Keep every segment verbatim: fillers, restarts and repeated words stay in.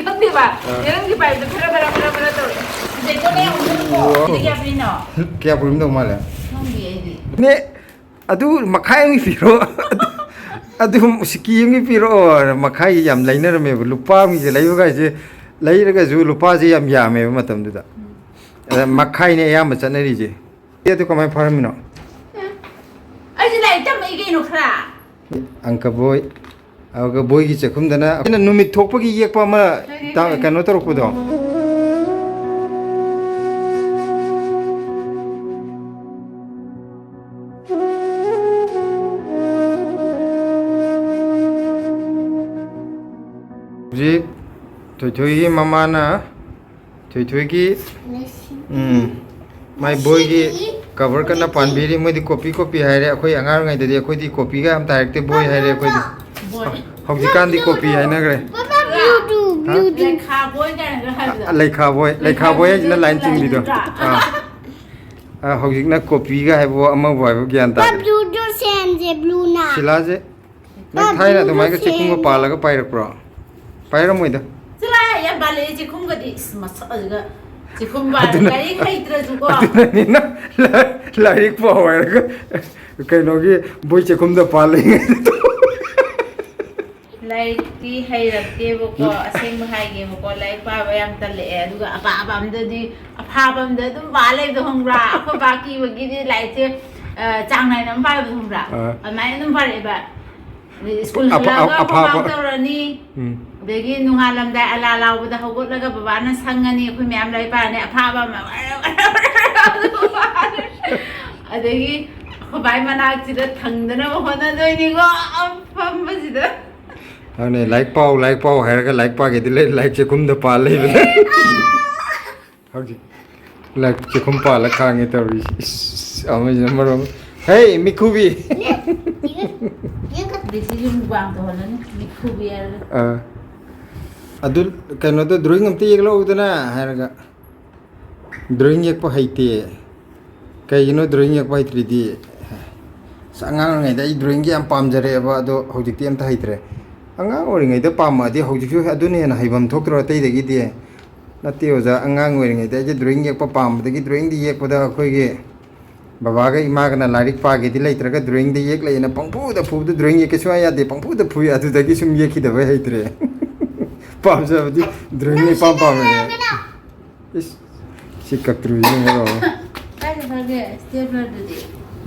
ꯈꯪꯗꯦꯕ꯫ ꯑꯥ꯫ ꯌꯦꯔꯨꯝꯒꯤ ꯄꯥꯏꯞꯇꯣ ꯈꯔ ꯈꯔ ꯈꯔ ꯈꯔ ꯇꯧꯔꯦ꯫ ꯁꯤꯗꯩꯗ ꯂꯩꯍꯧꯕꯅꯤꯀꯣ꯫ ꯑꯣ꯫ ꯁꯤꯗ ꯀꯌꯥ ꯄꯤꯔꯤꯅꯣ? ꯀꯌꯥ ꯄꯨꯔꯝꯗꯧ ꯃꯥꯜꯂꯦ? ꯈꯪꯗꯦ ꯑꯩꯗꯤ꯫ ꯅꯦ, ꯑꯗꯨ ꯃꯈꯥꯏ ꯑꯃꯒꯤ ꯄꯤꯔꯛꯑꯣ꯫ ꯑꯗꯨ ꯁꯤꯀꯤ ꯑꯃꯒꯤ ꯄꯤꯔꯛꯑꯣ꯫ ꯃꯈꯥꯏꯒꯤ ꯌꯥꯝ ꯂꯩꯅꯔꯝꯃꯦꯕ꯫ ꯂꯨꯄꯥ ꯑꯃꯒꯤꯁꯦ ꯂꯩꯕ ꯀꯥꯏꯁꯦ, ꯂꯩꯔꯒꯁꯨ ꯂꯨꯄꯥꯁꯦ ꯌꯥꯝ ꯌꯥꯝꯃꯦꯕ ꯃꯇꯝꯗꯨꯗ꯫ ꯑꯗ ꯃꯈꯥꯏꯅꯦ ꯑꯌꯥꯝꯕ ꯆꯠꯅꯔꯤꯁꯦ꯫ ꯑꯗꯨ ꯀꯃꯥꯏꯅ ꯐꯥꯔꯝꯃꯤꯅꯣ? ꯑꯩꯁꯨ ꯂꯥꯏꯔꯤꯛ ꯇꯝꯃꯛꯏ ꯀꯩꯅꯣ ꯈꯔ꯫ ꯑꯪꯀ ꯕꯣꯏ, ꯑꯗꯨꯒ ꯕꯣꯏꯒꯤ ꯆꯥꯛꯈꯨꯝꯗꯅ ꯑꯩꯈꯣꯏꯅ ꯅꯨꯃꯤꯠ ꯊꯣꯛꯄꯒꯤ ꯌꯦꯛꯄ ꯑꯃ ꯈꯪꯉꯦ, ꯇꯥ-, ꯈꯪꯉꯦ꯫ ꯀꯩꯅꯣ ꯇꯧꯔꯛꯄꯗꯣ꯫ ꯍꯧꯖꯤꯛ ꯊꯣꯏꯊꯣꯏꯒꯤ ꯃꯃꯥꯅ ꯊꯣꯏꯊꯣꯏꯒꯤ, ꯎꯝ, ꯃꯥꯏ ꯕꯣꯏꯒꯤ ꯀꯚꯔ ꯀꯟꯅ ꯄꯥꯟꯕꯤꯔꯤ꯫ ꯃꯣꯏꯗꯤ ꯀꯣꯄꯤ ꯀꯣꯄꯤ ꯍꯥꯏꯔꯦ꯫ ꯑꯩꯈꯣꯏ ꯑꯉꯥꯡ ꯑꯣꯏꯔꯤꯉꯩꯗꯗꯤ ꯑꯩꯈꯣꯏꯗꯤ ꯀꯣꯄꯤꯒ ꯌꯥꯝ ꯇꯥꯏꯔꯛꯇꯦ, ꯕꯣꯏ ꯍꯥꯏꯔꯦ ꯑꯩꯈꯣꯏꯗꯤ꯫ ꯕꯣꯏ꯫ ꯍꯧꯖꯤꯛꯀꯥꯟꯗꯤ ꯀꯣꯄꯤ ꯍꯥꯏꯅꯈ꯭ꯔꯦ꯫ ꯄꯥꯄꯥ, blue do, ꯍꯥ? Blue do꯫ ꯂꯩꯈꯥ ꯕꯣꯏ ꯀꯥꯏꯅꯒ ꯍꯥꯏꯕꯗꯣ꯫ ꯂꯩꯈꯥ ꯕꯣꯏ, ꯂꯩꯈꯥ ꯕꯣꯏ ꯍꯥꯏꯁꯤꯅ ꯂꯥꯏꯟ ꯆꯤꯡꯕꯤꯗꯣ꯫ ꯅꯠꯇ꯭ꯔꯥ? ꯑꯥ꯫ ꯑꯥ, ꯍꯧꯖꯤꯛꯅ ꯀꯣꯄꯤꯒ ꯍꯥꯏꯕ ꯑꯃꯕꯨ ꯍꯥꯏꯕ ꯒ꯭ꯌꯥꯟ ꯇꯥꯗꯦ꯫ ꯄꯥꯄꯥ, blue do ꯁꯦꯝꯁꯦ, blue ꯅ꯫ ꯁꯤꯂꯥꯁꯦ ꯅꯪ ꯊꯥꯏꯅ ꯑꯗꯨꯃꯥꯏꯒ ꯆꯦꯛꯈꯨꯝꯒ ꯄꯥꯜꯂꯒ ꯄꯥꯏꯔꯛꯄ꯭ꯔꯣ? ꯄꯥꯏꯔꯝꯃꯣꯏꯗ꯫ ꯆꯠꯂꯣꯍꯦ, ꯌꯥꯝ ꯄꯥꯜꯂꯛꯑꯦ ꯆꯦꯛꯈꯨꯝꯒꯗꯤ꯫ ꯏꯁ, ꯃꯁꯛ ꯑꯁꯤꯒ ꯆꯦꯛꯈꯨꯝ ꯄꯥꯜꯂꯦ꯫ ꯑꯗꯨꯅ, ꯂꯥꯏꯔꯤꯛ ꯍꯩꯇ꯭ꯔꯁꯨꯀꯣ꯫ ꯑꯗꯨꯅꯅꯤꯅ ꯂꯥꯏ-, ꯂꯥꯏꯔꯤꯛ ꯄꯥꯎ ꯍꯥꯏꯔꯒ ꯀꯩꯅꯣꯒꯤ ꯕꯣꯏ ꯆꯦꯛꯈꯨꯝꯗ ꯄꯥꯜꯂꯤꯉꯩꯗ꯫ ꯂꯥꯏꯔꯤꯛꯇꯤ ꯍꯩꯔꯛꯇꯦꯕꯀꯣ, ꯑꯁꯦꯡꯕ ꯍꯥꯏꯒꯦꯕꯀꯣ, ꯂꯥꯏꯔꯤꯛ ꯄꯥꯕ ꯌꯥꯝ ꯇꯜꯂꯛꯑꯦ꯫ ꯑꯗꯨꯒ ꯑꯄꯥꯕ ꯑꯝꯗꯗꯤ, ꯑꯐꯥꯕ ꯑꯝꯗ ꯑꯗꯨꯝ ꯄꯥ ꯂꯩꯕꯗꯣ ꯈꯪꯕ꯭ꯔꯥ? ꯑꯩꯈꯣꯏ ꯕꯥ ꯀꯤꯕꯒꯤꯗꯤ ꯂꯥꯏꯔꯤꯛꯁꯦ, ꯑ, ꯆꯥꯡ ꯅꯥꯏꯅ ꯑꯗꯨꯝ ꯄꯥꯏꯕꯗꯣ ꯈꯪꯕ꯭ꯔꯥ? ꯑꯥ꯫ ꯑꯗꯨꯃꯥꯏꯅ ꯑꯗꯨꯝ ꯄꯥꯔꯛꯑꯦꯕ꯫ ꯑꯗꯩ ꯁ꯭ꯀꯨꯜ ꯑꯐ-, ꯍꯜꯂꯛꯑꯒ ꯑꯐ-, ꯑꯐꯥꯕ꯫ ꯈꯣꯡꯒ꯭ꯔꯥꯎ ꯇꯧꯔꯅꯤ꯫ ꯎꯝ꯫ ꯑꯗꯒꯤ ꯅꯣꯡꯉꯥꯜꯂꯝꯗꯥꯏ ꯑꯂꯥ ꯂꯥꯎꯕꯗ ꯍꯧꯒꯠꯂꯒ ꯕꯕꯥꯅ ꯁꯪꯉꯅꯤ, ꯑꯩꯈꯣꯏ ꯃꯌꯥꯝ ꯂꯥꯏꯔꯤꯛ ꯄꯥꯔꯅꯤ, ꯑꯐꯥꯕ ꯑꯃ꯫ ꯑꯗꯒꯤ ꯑꯩꯈꯣꯏ ꯕꯥꯏ ꯃꯅꯥꯛꯁꯤꯗ ꯊꯪꯗꯅꯕ ꯍꯣꯠꯅꯗꯣꯏꯅꯤꯀꯣ, ꯐꯝꯕꯁꯤꯗ꯫ ꯑꯗꯨꯅꯦ, "ꯂꯥꯏꯔꯤꯛ ꯄꯥꯎ, ꯂꯥꯏꯔꯤꯛ ꯄꯥꯎ" ꯍꯥꯏꯔꯒ ꯂꯥꯏꯔꯤꯛ ꯄꯥꯒꯦꯗꯤ ꯂꯩ, ꯂꯥꯏꯔꯤꯛ ꯆꯦꯛꯈꯨꯝꯗ ꯄꯥ ꯂꯩꯕꯅꯦ꯫ ꯍꯧꯖꯤꯛ ꯂꯥꯏꯔꯤꯛ ꯆꯦꯛꯈꯨꯝ ꯄꯥꯜꯂ ꯈꯥꯡꯉꯦ ꯇꯧꯔꯤꯁꯤ꯫ ꯏꯁ, ꯑꯃꯁꯤꯅ ꯃꯔꯣꯝ, ꯍꯦ, ꯃꯤꯈꯨꯕꯤ! ꯑꯗꯩ ꯁꯤꯁꯨ ꯃꯨꯛꯕꯥꯡ ꯇꯧꯍꯜꯂꯅꯤ, ꯃꯤꯈꯨꯕꯤ ꯍꯥꯏꯔꯒ꯫ ꯑꯥ꯫ "ꯑꯗꯨ ꯀꯩꯅꯣꯗꯣ, drawing ꯑꯝꯇ ꯌꯦꯛꯂꯛꯎꯗꯅ" ꯍꯥꯏꯔꯒ꯫ "Drawing ꯌꯦꯛꯄ ꯍꯩꯇꯦ"꯫ "ꯀꯩꯒꯤꯅꯣ drawing ꯌꯦꯛꯄ ꯍꯩꯇ꯭ꯔꯤꯗꯤ?" ꯑꯁ, ꯑꯉꯥꯡ ꯑꯣꯏꯔꯤꯉꯩꯗ ꯑꯩ drawingꯒꯤ ꯌꯥꯝ ꯄꯥꯝꯖꯔꯛꯑꯦꯕ, ꯑꯗꯣ ꯍꯧꯖꯤꯛꯇꯤ ꯑꯝꯇ ꯍꯩꯇ꯭ꯔꯦ꯫ ꯑꯉꯥꯡ ꯑꯣꯏꯔꯤꯉꯩꯗ ꯄꯥꯝꯃꯛꯑꯗꯤ ꯍꯧꯖꯤꯛꯁꯨ ꯑꯗꯨꯅ ꯍꯦꯟꯅ ꯍꯩꯐꯝ ꯊꯣꯛꯇ꯭ꯔꯣ ꯑꯇꯩꯗꯒꯤꯗꯤ? ꯅꯠꯇꯦ ꯑꯣꯖꯥ, ꯑꯉꯥꯡ ꯑꯣꯏꯔꯤꯉꯩꯗ ꯑꯩꯁꯦ drawing ꯌꯦꯛꯄ ꯄꯥꯝꯕꯗꯒꯤ drawingꯗꯤ ꯌꯦꯛꯄꯗ ꯑꯩꯈꯣꯏꯒꯤ ꯕꯕꯥꯒ ꯏꯃꯥꯒꯅ ꯂꯥꯏꯔꯤꯛ ꯄꯥꯒꯦꯗꯤ ꯂꯩꯇ꯭ꯔꯒ drawingꯗ ꯌꯦꯛꯂꯛꯑꯦꯅ ꯄꯪꯐꯨꯗ ꯐꯨꯕꯗ drawing ꯌꯦꯛꯀꯦ ꯁꯨꯡꯌꯥ ꯌꯥꯗꯦ, ꯄꯪꯐꯨꯗ ꯐꯨꯏ, ꯑꯗꯨꯗꯒꯤ ꯁꯨꯝ ꯌꯦꯛꯈꯤꯗꯕ ꯍꯩꯇ꯭ꯔꯦ꯫ ꯄꯥꯝꯖꯕꯗꯤ drawing ꯏꯄꯥꯝ ꯄꯥꯝꯃꯦ꯫ ꯏꯁ, ꯁꯤ ꯀꯛꯇ꯭ꯔꯨꯁꯤꯅ ꯃꯔꯣꯜ ꯑꯃ꯫ ꯀꯥꯏꯗ ꯊꯥꯒꯦ staplerꯗꯨꯗꯤ?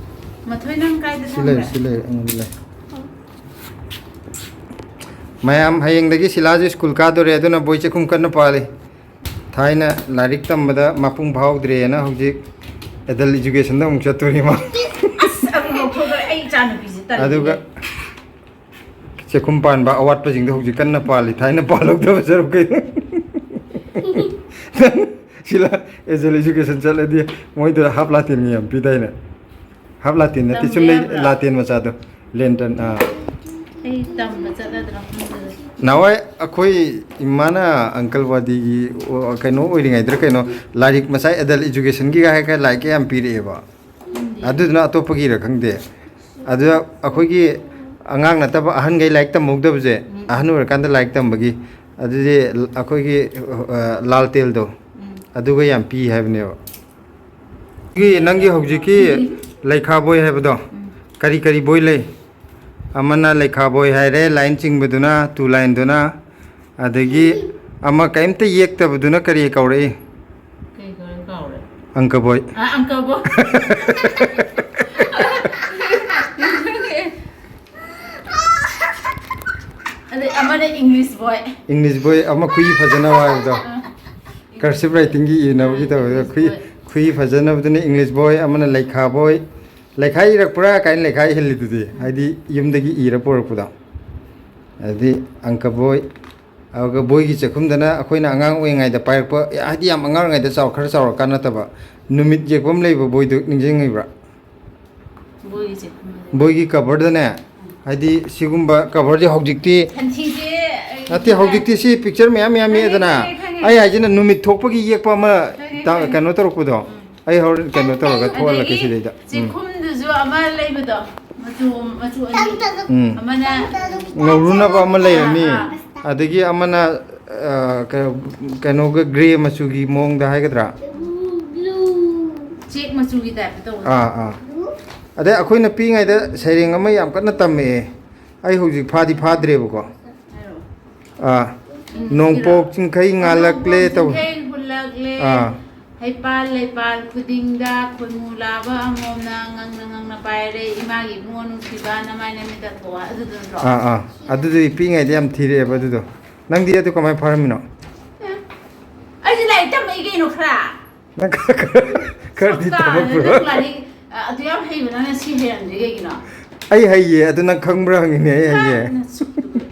ꯃꯊꯣꯏ ꯅꯪ ꯀꯥꯏꯗ ꯁꯤ ꯂꯩꯔꯦ, ꯊꯝꯈ꯭ꯔꯦ? ꯁꯤ ꯂꯩꯔꯦ, ꯑꯩꯉꯣꯟꯗ ꯂꯩ꯫ ꯃꯌꯥꯝ, ꯍꯌꯦꯡꯗꯒꯤ ꯁꯤꯂꯥꯁꯨ ꯁ꯭ꯀꯨꯜ ꯀꯥꯗꯣꯔꯦ, ꯑꯗꯨꯅ ꯕꯣꯏ ꯆꯦꯈꯨꯝ ꯀꯟꯅ ꯄꯥꯜꯂꯤ꯫ ꯊꯥꯏꯅ ꯂꯥꯏꯔꯤꯛ ꯇꯝꯕꯗ ꯃꯄꯨꯡ ꯐꯥꯍꯧꯗ꯭ꯔꯦꯅ ꯍꯧꯖꯤꯛ adult educationꯗ ꯑꯃꯨꯛ ꯆꯠꯇꯣꯔꯤ ꯃꯥ꯫ ꯑꯁ, ꯑꯗꯨ ꯂꯧꯊꯣꯛꯈ꯭ꯔꯦ꯫ ꯑꯩ ꯏꯆꯥꯅꯨꯄꯤꯁꯦ ꯇꯜꯂꯤꯅꯦ꯫ ꯑꯗꯨꯒ ꯆꯦꯈꯨꯝ ꯄꯥꯟꯕ ꯑꯋꯥꯠꯄꯁꯤꯡꯗꯣ ꯍꯧꯖꯤꯛ ꯀꯟꯅ ꯄꯥꯜꯂꯤ, ꯊꯥꯏꯅ ꯄꯥꯜꯍꯧꯗꯕ ꯁꯔꯨꯛ ꯀꯩꯅꯣ꯫ ꯁꯤꯂꯥ adult education ꯆꯠꯂꯗꯤ ꯃꯣꯏꯗ half ꯂꯥꯇꯦꯟꯒ ꯌꯥꯝ ꯄꯤꯗꯥꯏꯅꯦ? Half ꯂꯥꯇꯦꯟ ꯅꯠꯇꯦ, ꯇꯝꯕ ꯆꯨꯝꯅꯩ ꯌꯥꯕ꯭ꯔꯥ? ꯂꯥꯇꯦꯟ ꯃꯆꯥꯗꯣ, lantern, ꯑꯥ꯫ ꯑꯩ ꯇꯝꯕ ꯆꯠꯂꯗ꯭ꯔꯥ ꯈꯪꯗꯦ꯫ ꯅꯍꯥꯟꯋꯥꯏ ꯑꯩꯈꯣꯏ ꯏꯃꯥꯅ ꯑꯪꯀꯜꯋꯥꯗꯤꯒꯤ, ꯑꯣ, ꯀꯩꯅꯣ ꯑꯣꯏꯔꯤꯉꯩꯗꯔ ꯀꯩꯅꯣ, ꯂꯥꯏꯔꯤꯛ ꯃꯆꯥ adult educationꯒꯤ ꯍꯥꯏꯔꯒ ꯂꯥꯏꯔꯤꯛꯀ ꯌꯥꯝ ꯄꯤꯔꯛꯑꯦꯕ꯫ ꯈꯪꯗꯦ꯫ ꯑꯗꯨꯗꯨꯅ ꯑꯇꯣꯞꯄꯒꯤꯔ ꯈꯪꯗꯦ꯫ ꯑꯗꯨꯗ ꯑꯩꯈꯣꯏꯒꯤ ꯑꯉꯥꯡ ꯅꯠꯇꯕ ꯑꯍꯟꯈꯩ ꯂꯥꯏꯔꯤꯛ ꯇꯝꯍꯧꯗꯕꯁꯦ, ꯎꯝ꯫ ꯑꯍꯟ ꯑꯣꯏꯔꯀꯥꯟꯗ ꯂꯥꯏꯔꯤꯛ ꯇꯝꯕꯒꯤ, ꯑꯗꯨꯗꯤ ꯑꯩꯈꯣꯏꯒꯤ, ꯑ, ꯂꯥꯜꯇꯦꯜꯗꯣ, ꯎꯝ꯫ ꯑꯗꯨꯒ ꯌꯥꯝ ꯄꯤ ꯍꯥꯏꯕꯅꯦꯕ꯫ ꯅꯪꯒꯤ, ꯅꯪꯒꯤ ꯍꯧꯖꯤꯛꯀꯤ ꯂꯩꯈꯥ ꯕꯣꯏ ꯍꯥꯏꯕꯗꯣ, ꯎꯝ꯫ ꯀꯔꯤ ꯀꯔꯤ ꯕꯣꯏ ꯂꯩ? ꯑꯃꯅ ꯂꯩꯈꯥ ꯕꯣꯏ ꯍꯥꯏꯔꯦ, line ꯆꯤꯡꯕꯗꯨꯅ, two lineꯗꯨꯅ, ꯑꯗꯒꯤ ꯑꯃ ꯀꯩꯝꯇ ꯌꯦꯛꯇꯕꯗꯨꯅ ꯀꯔꯤ ꯀꯧꯔꯛꯏ? ꯀꯩ ꯀꯧꯔꯦ ꯀꯥꯎꯔꯦ꯫ ꯑꯪꯀ ꯕꯣꯏ꯫ ꯑ, ꯑꯪꯀ ꯕꯣꯏ꯫ ꯑꯗꯩ ꯑꯃꯅ English ꯕꯣꯏ꯫ English ꯕꯣꯏ ꯑꯃ ꯈꯨꯏ ꯐꯖꯅꯕ ꯍꯥꯏꯕꯗꯣ꯫ ꯑ꯫ Cursive writingꯒꯤ ꯏꯅꯕꯒꯤ ꯇꯧꯕꯗ English ꯈꯨꯏ, ꯕꯣꯏ꯫ ꯈꯨꯏ ꯐꯖꯅꯕꯗꯨꯅ English ꯕꯣꯏ, ꯑꯃꯅ ꯂꯩꯈꯥ ꯕꯣꯏ꯫ ꯂꯩꯈꯥ ꯏꯔꯛꯄ꯭ꯔꯥ ꯀꯥꯏꯅ ꯂꯩꯈꯥ ꯏꯍꯜꯂꯤꯗꯨꯗꯤ, ꯍꯥꯏꯗꯤ ꯌꯨꯝꯗꯒꯤ ꯏꯔ ꯄꯨꯔꯛꯄꯗꯣ꯫ ꯑꯗꯩꯗꯤ ꯑꯪꯀ ꯕꯣꯏ, ꯑꯗꯨꯒ ꯕꯣꯏꯒꯤ ꯆꯥꯛꯈꯨꯝꯗꯅ ꯑꯩꯈꯣꯏꯅ ꯑꯉꯥꯡ ꯑꯣꯏꯔꯤꯉꯩꯗ ꯄꯥꯏꯔꯛꯄ, ꯍꯥꯏꯗꯤ ꯌꯥꯝ ꯑꯉꯥꯡ ꯑꯣꯏꯔꯤꯉꯩꯗ ꯆꯥꯎ-, ꯈꯔ ꯆꯥꯎꯔꯀꯥꯟ ꯅꯠꯇꯕ, ꯅꯨꯃꯤꯠ ꯌꯦꯛꯐꯝ ꯂꯩꯕ ꯕꯣꯏꯗꯨ ꯅꯤꯡꯁꯤꯡꯉꯤꯕ꯭ꯔꯥ? ꯕꯣꯏꯒꯤ ꯆꯥꯛꯈꯨꯝꯗꯅꯦ꯫ ꯕꯣꯏꯒꯤ coverꯗꯅꯦ, ꯍꯥꯏꯗꯤ ꯁꯤꯒꯨꯝꯕ coverꯁꯦ ꯍꯧꯖꯤꯛꯇꯤ ꯁꯟꯊꯤꯁꯦ, ꯑꯩ ꯅꯠꯇꯦ, ꯈꯪꯉꯦ꯫ ꯍꯧꯖꯤꯛꯇꯤ ꯁꯤ picture ꯃꯌꯥꯝ ꯃꯌꯥꯝ ꯈꯪꯉꯦ, ꯌꯦꯛꯑꯦꯗꯅ꯫ ꯈꯪꯉꯦ, ꯈꯪꯉꯦ꯫ ꯑꯩ ꯍꯥꯏꯁꯤꯅ ꯅꯨꯃꯤꯠ ꯊꯣꯛꯄꯒꯤ ꯌꯦꯛꯄ ꯑꯃ ꯈꯪꯉꯦ, ꯇ-, ꯈꯪꯉꯦ꯫ ꯀꯩꯅꯣ ꯇꯧꯔꯛꯄꯗꯣ꯫ ꯎꯝ꯫ ꯑꯩ ꯍꯣꯔꯦꯟ ꯀꯩꯅꯣ ꯇꯧꯔꯒ ꯊꯣꯛꯍꯜꯂꯛꯀꯦ ꯑꯗꯒꯤ ꯁꯤꯗꯩꯗ꯫ ꯎꯝ꯫ ꯆꯦꯛꯈꯨꯝꯗꯨꯁꯨ ꯑꯃ ꯂꯩꯕꯗꯣ, ꯃꯆꯨ, ꯃꯆꯨ ꯑꯅꯤ꯫ ꯎꯝ꯫ ꯑꯃꯅ ꯉꯧꯔꯨꯅꯕ ꯑꯃ ꯂꯩꯔꯅꯤ꯫ ꯑꯥ, ꯑꯥ꯫ ꯑꯗꯒꯤ ꯑꯃꯅ, ꯑ, ꯀꯩꯅꯣ, ꯀꯩꯅꯣꯒ ꯒ꯭ꯔꯦ ꯃꯆꯨꯒꯤ ꯃꯑꯣꯡꯗ ꯍꯥꯏꯒꯗ꯭ꯔꯥ? ꯆꯦꯛ ꯃꯆꯨꯒꯤ ꯇꯥꯏꯞꯇ ꯇꯧꯕꯗꯣ꯫ ꯑꯥ, ꯑꯥ꯫ ꯑꯗꯩ ꯑꯩꯈꯣꯏꯅ ꯄꯤꯛꯏꯉꯩꯗ ꯁꯩꯔꯦꯡ ꯑꯃ ꯌꯥꯝ ꯀꯟꯅ ꯇꯝꯃꯛꯑꯦ꯫ ꯑꯩ ꯍꯧꯖꯤꯛ ꯐꯥꯗꯤ ꯐꯥꯗ꯭ꯔꯦꯕꯀꯣ꯫ ꯍꯥꯏꯔꯛꯑꯣ꯫ ꯑꯥ꯫ ꯎꯝ, ꯅꯣꯡꯄꯣꯛ ꯁꯤꯔꯣ? ꯆꯤꯡꯈꯩ ꯉꯥꯜꯂꯛꯂꯦ ꯅꯣꯡꯄꯣꯛ ꯇꯧ-, ꯆꯤꯡꯈꯩ ꯍꯨꯜꯂꯛꯂꯦ꯫ ꯑꯥ꯫ ꯍꯩꯄꯥꯜ ꯂꯩꯄꯥꯜ ꯈꯨꯗꯤꯡꯗ ꯈꯣꯏꯃꯨ ꯂꯥꯕ ꯑꯃꯣꯝꯅ ꯉꯪꯅ ꯉꯪꯅ ꯄꯥꯏꯔꯦ꯫ ꯏꯃꯥꯒꯤ ꯏꯕꯨꯡꯉꯣ ꯅꯨꯡꯁꯤꯕ ꯅꯃꯥꯏ ꯅꯃꯤꯠ ꯇꯥꯊꯣꯛꯑꯣ꯫ ꯑꯗꯨꯗꯨ ꯅꯠꯇ꯭ꯔꯣ? ꯑꯥ, ꯑꯥ꯫ ꯑꯗꯨꯗꯤ ꯄꯤꯛꯏꯉꯩꯗ ꯌꯥꯝ ꯊꯤꯔꯛꯑꯦꯕ ꯑꯗꯨꯗꯣ꯫ ꯅꯪꯗꯤ ꯑꯗꯨ ꯀꯃꯥꯏꯅ ꯐꯥꯔꯝꯃꯤꯅꯣ? ꯑꯦ, ꯑꯩꯁꯨ ꯂꯥꯏꯔꯤꯛ ꯇꯝꯃꯛꯏ ꯀꯩꯅꯣ ꯈꯔ꯫ ꯅꯪ ꯈꯔ, ꯈꯔ, ꯈꯔꯗꯤ ꯁꯛꯇꯥꯅꯦ, ꯇꯝꯃꯛꯄ꯭ꯔꯣ? ꯅꯪ ꯂꯥꯏꯔꯤꯛ, ꯑ, ꯑꯗꯨ ꯌꯥꯝ ꯍꯩꯕ ꯅꯪꯅ ꯁꯤ ꯍꯩꯔꯝꯗ꯭ꯔꯤ ꯀꯩꯒꯤꯅꯣ? ꯑꯩ ꯍꯩꯌꯦ, ꯑꯗꯨ ꯅꯪ ꯈꯪꯕ꯭ꯔꯥ ꯍꯪꯉꯤꯅꯦ, ꯑꯩ ꯍꯩꯌꯦ꯫ ꯅꯪ ꯅꯁꯛꯇꯨꯒ꯫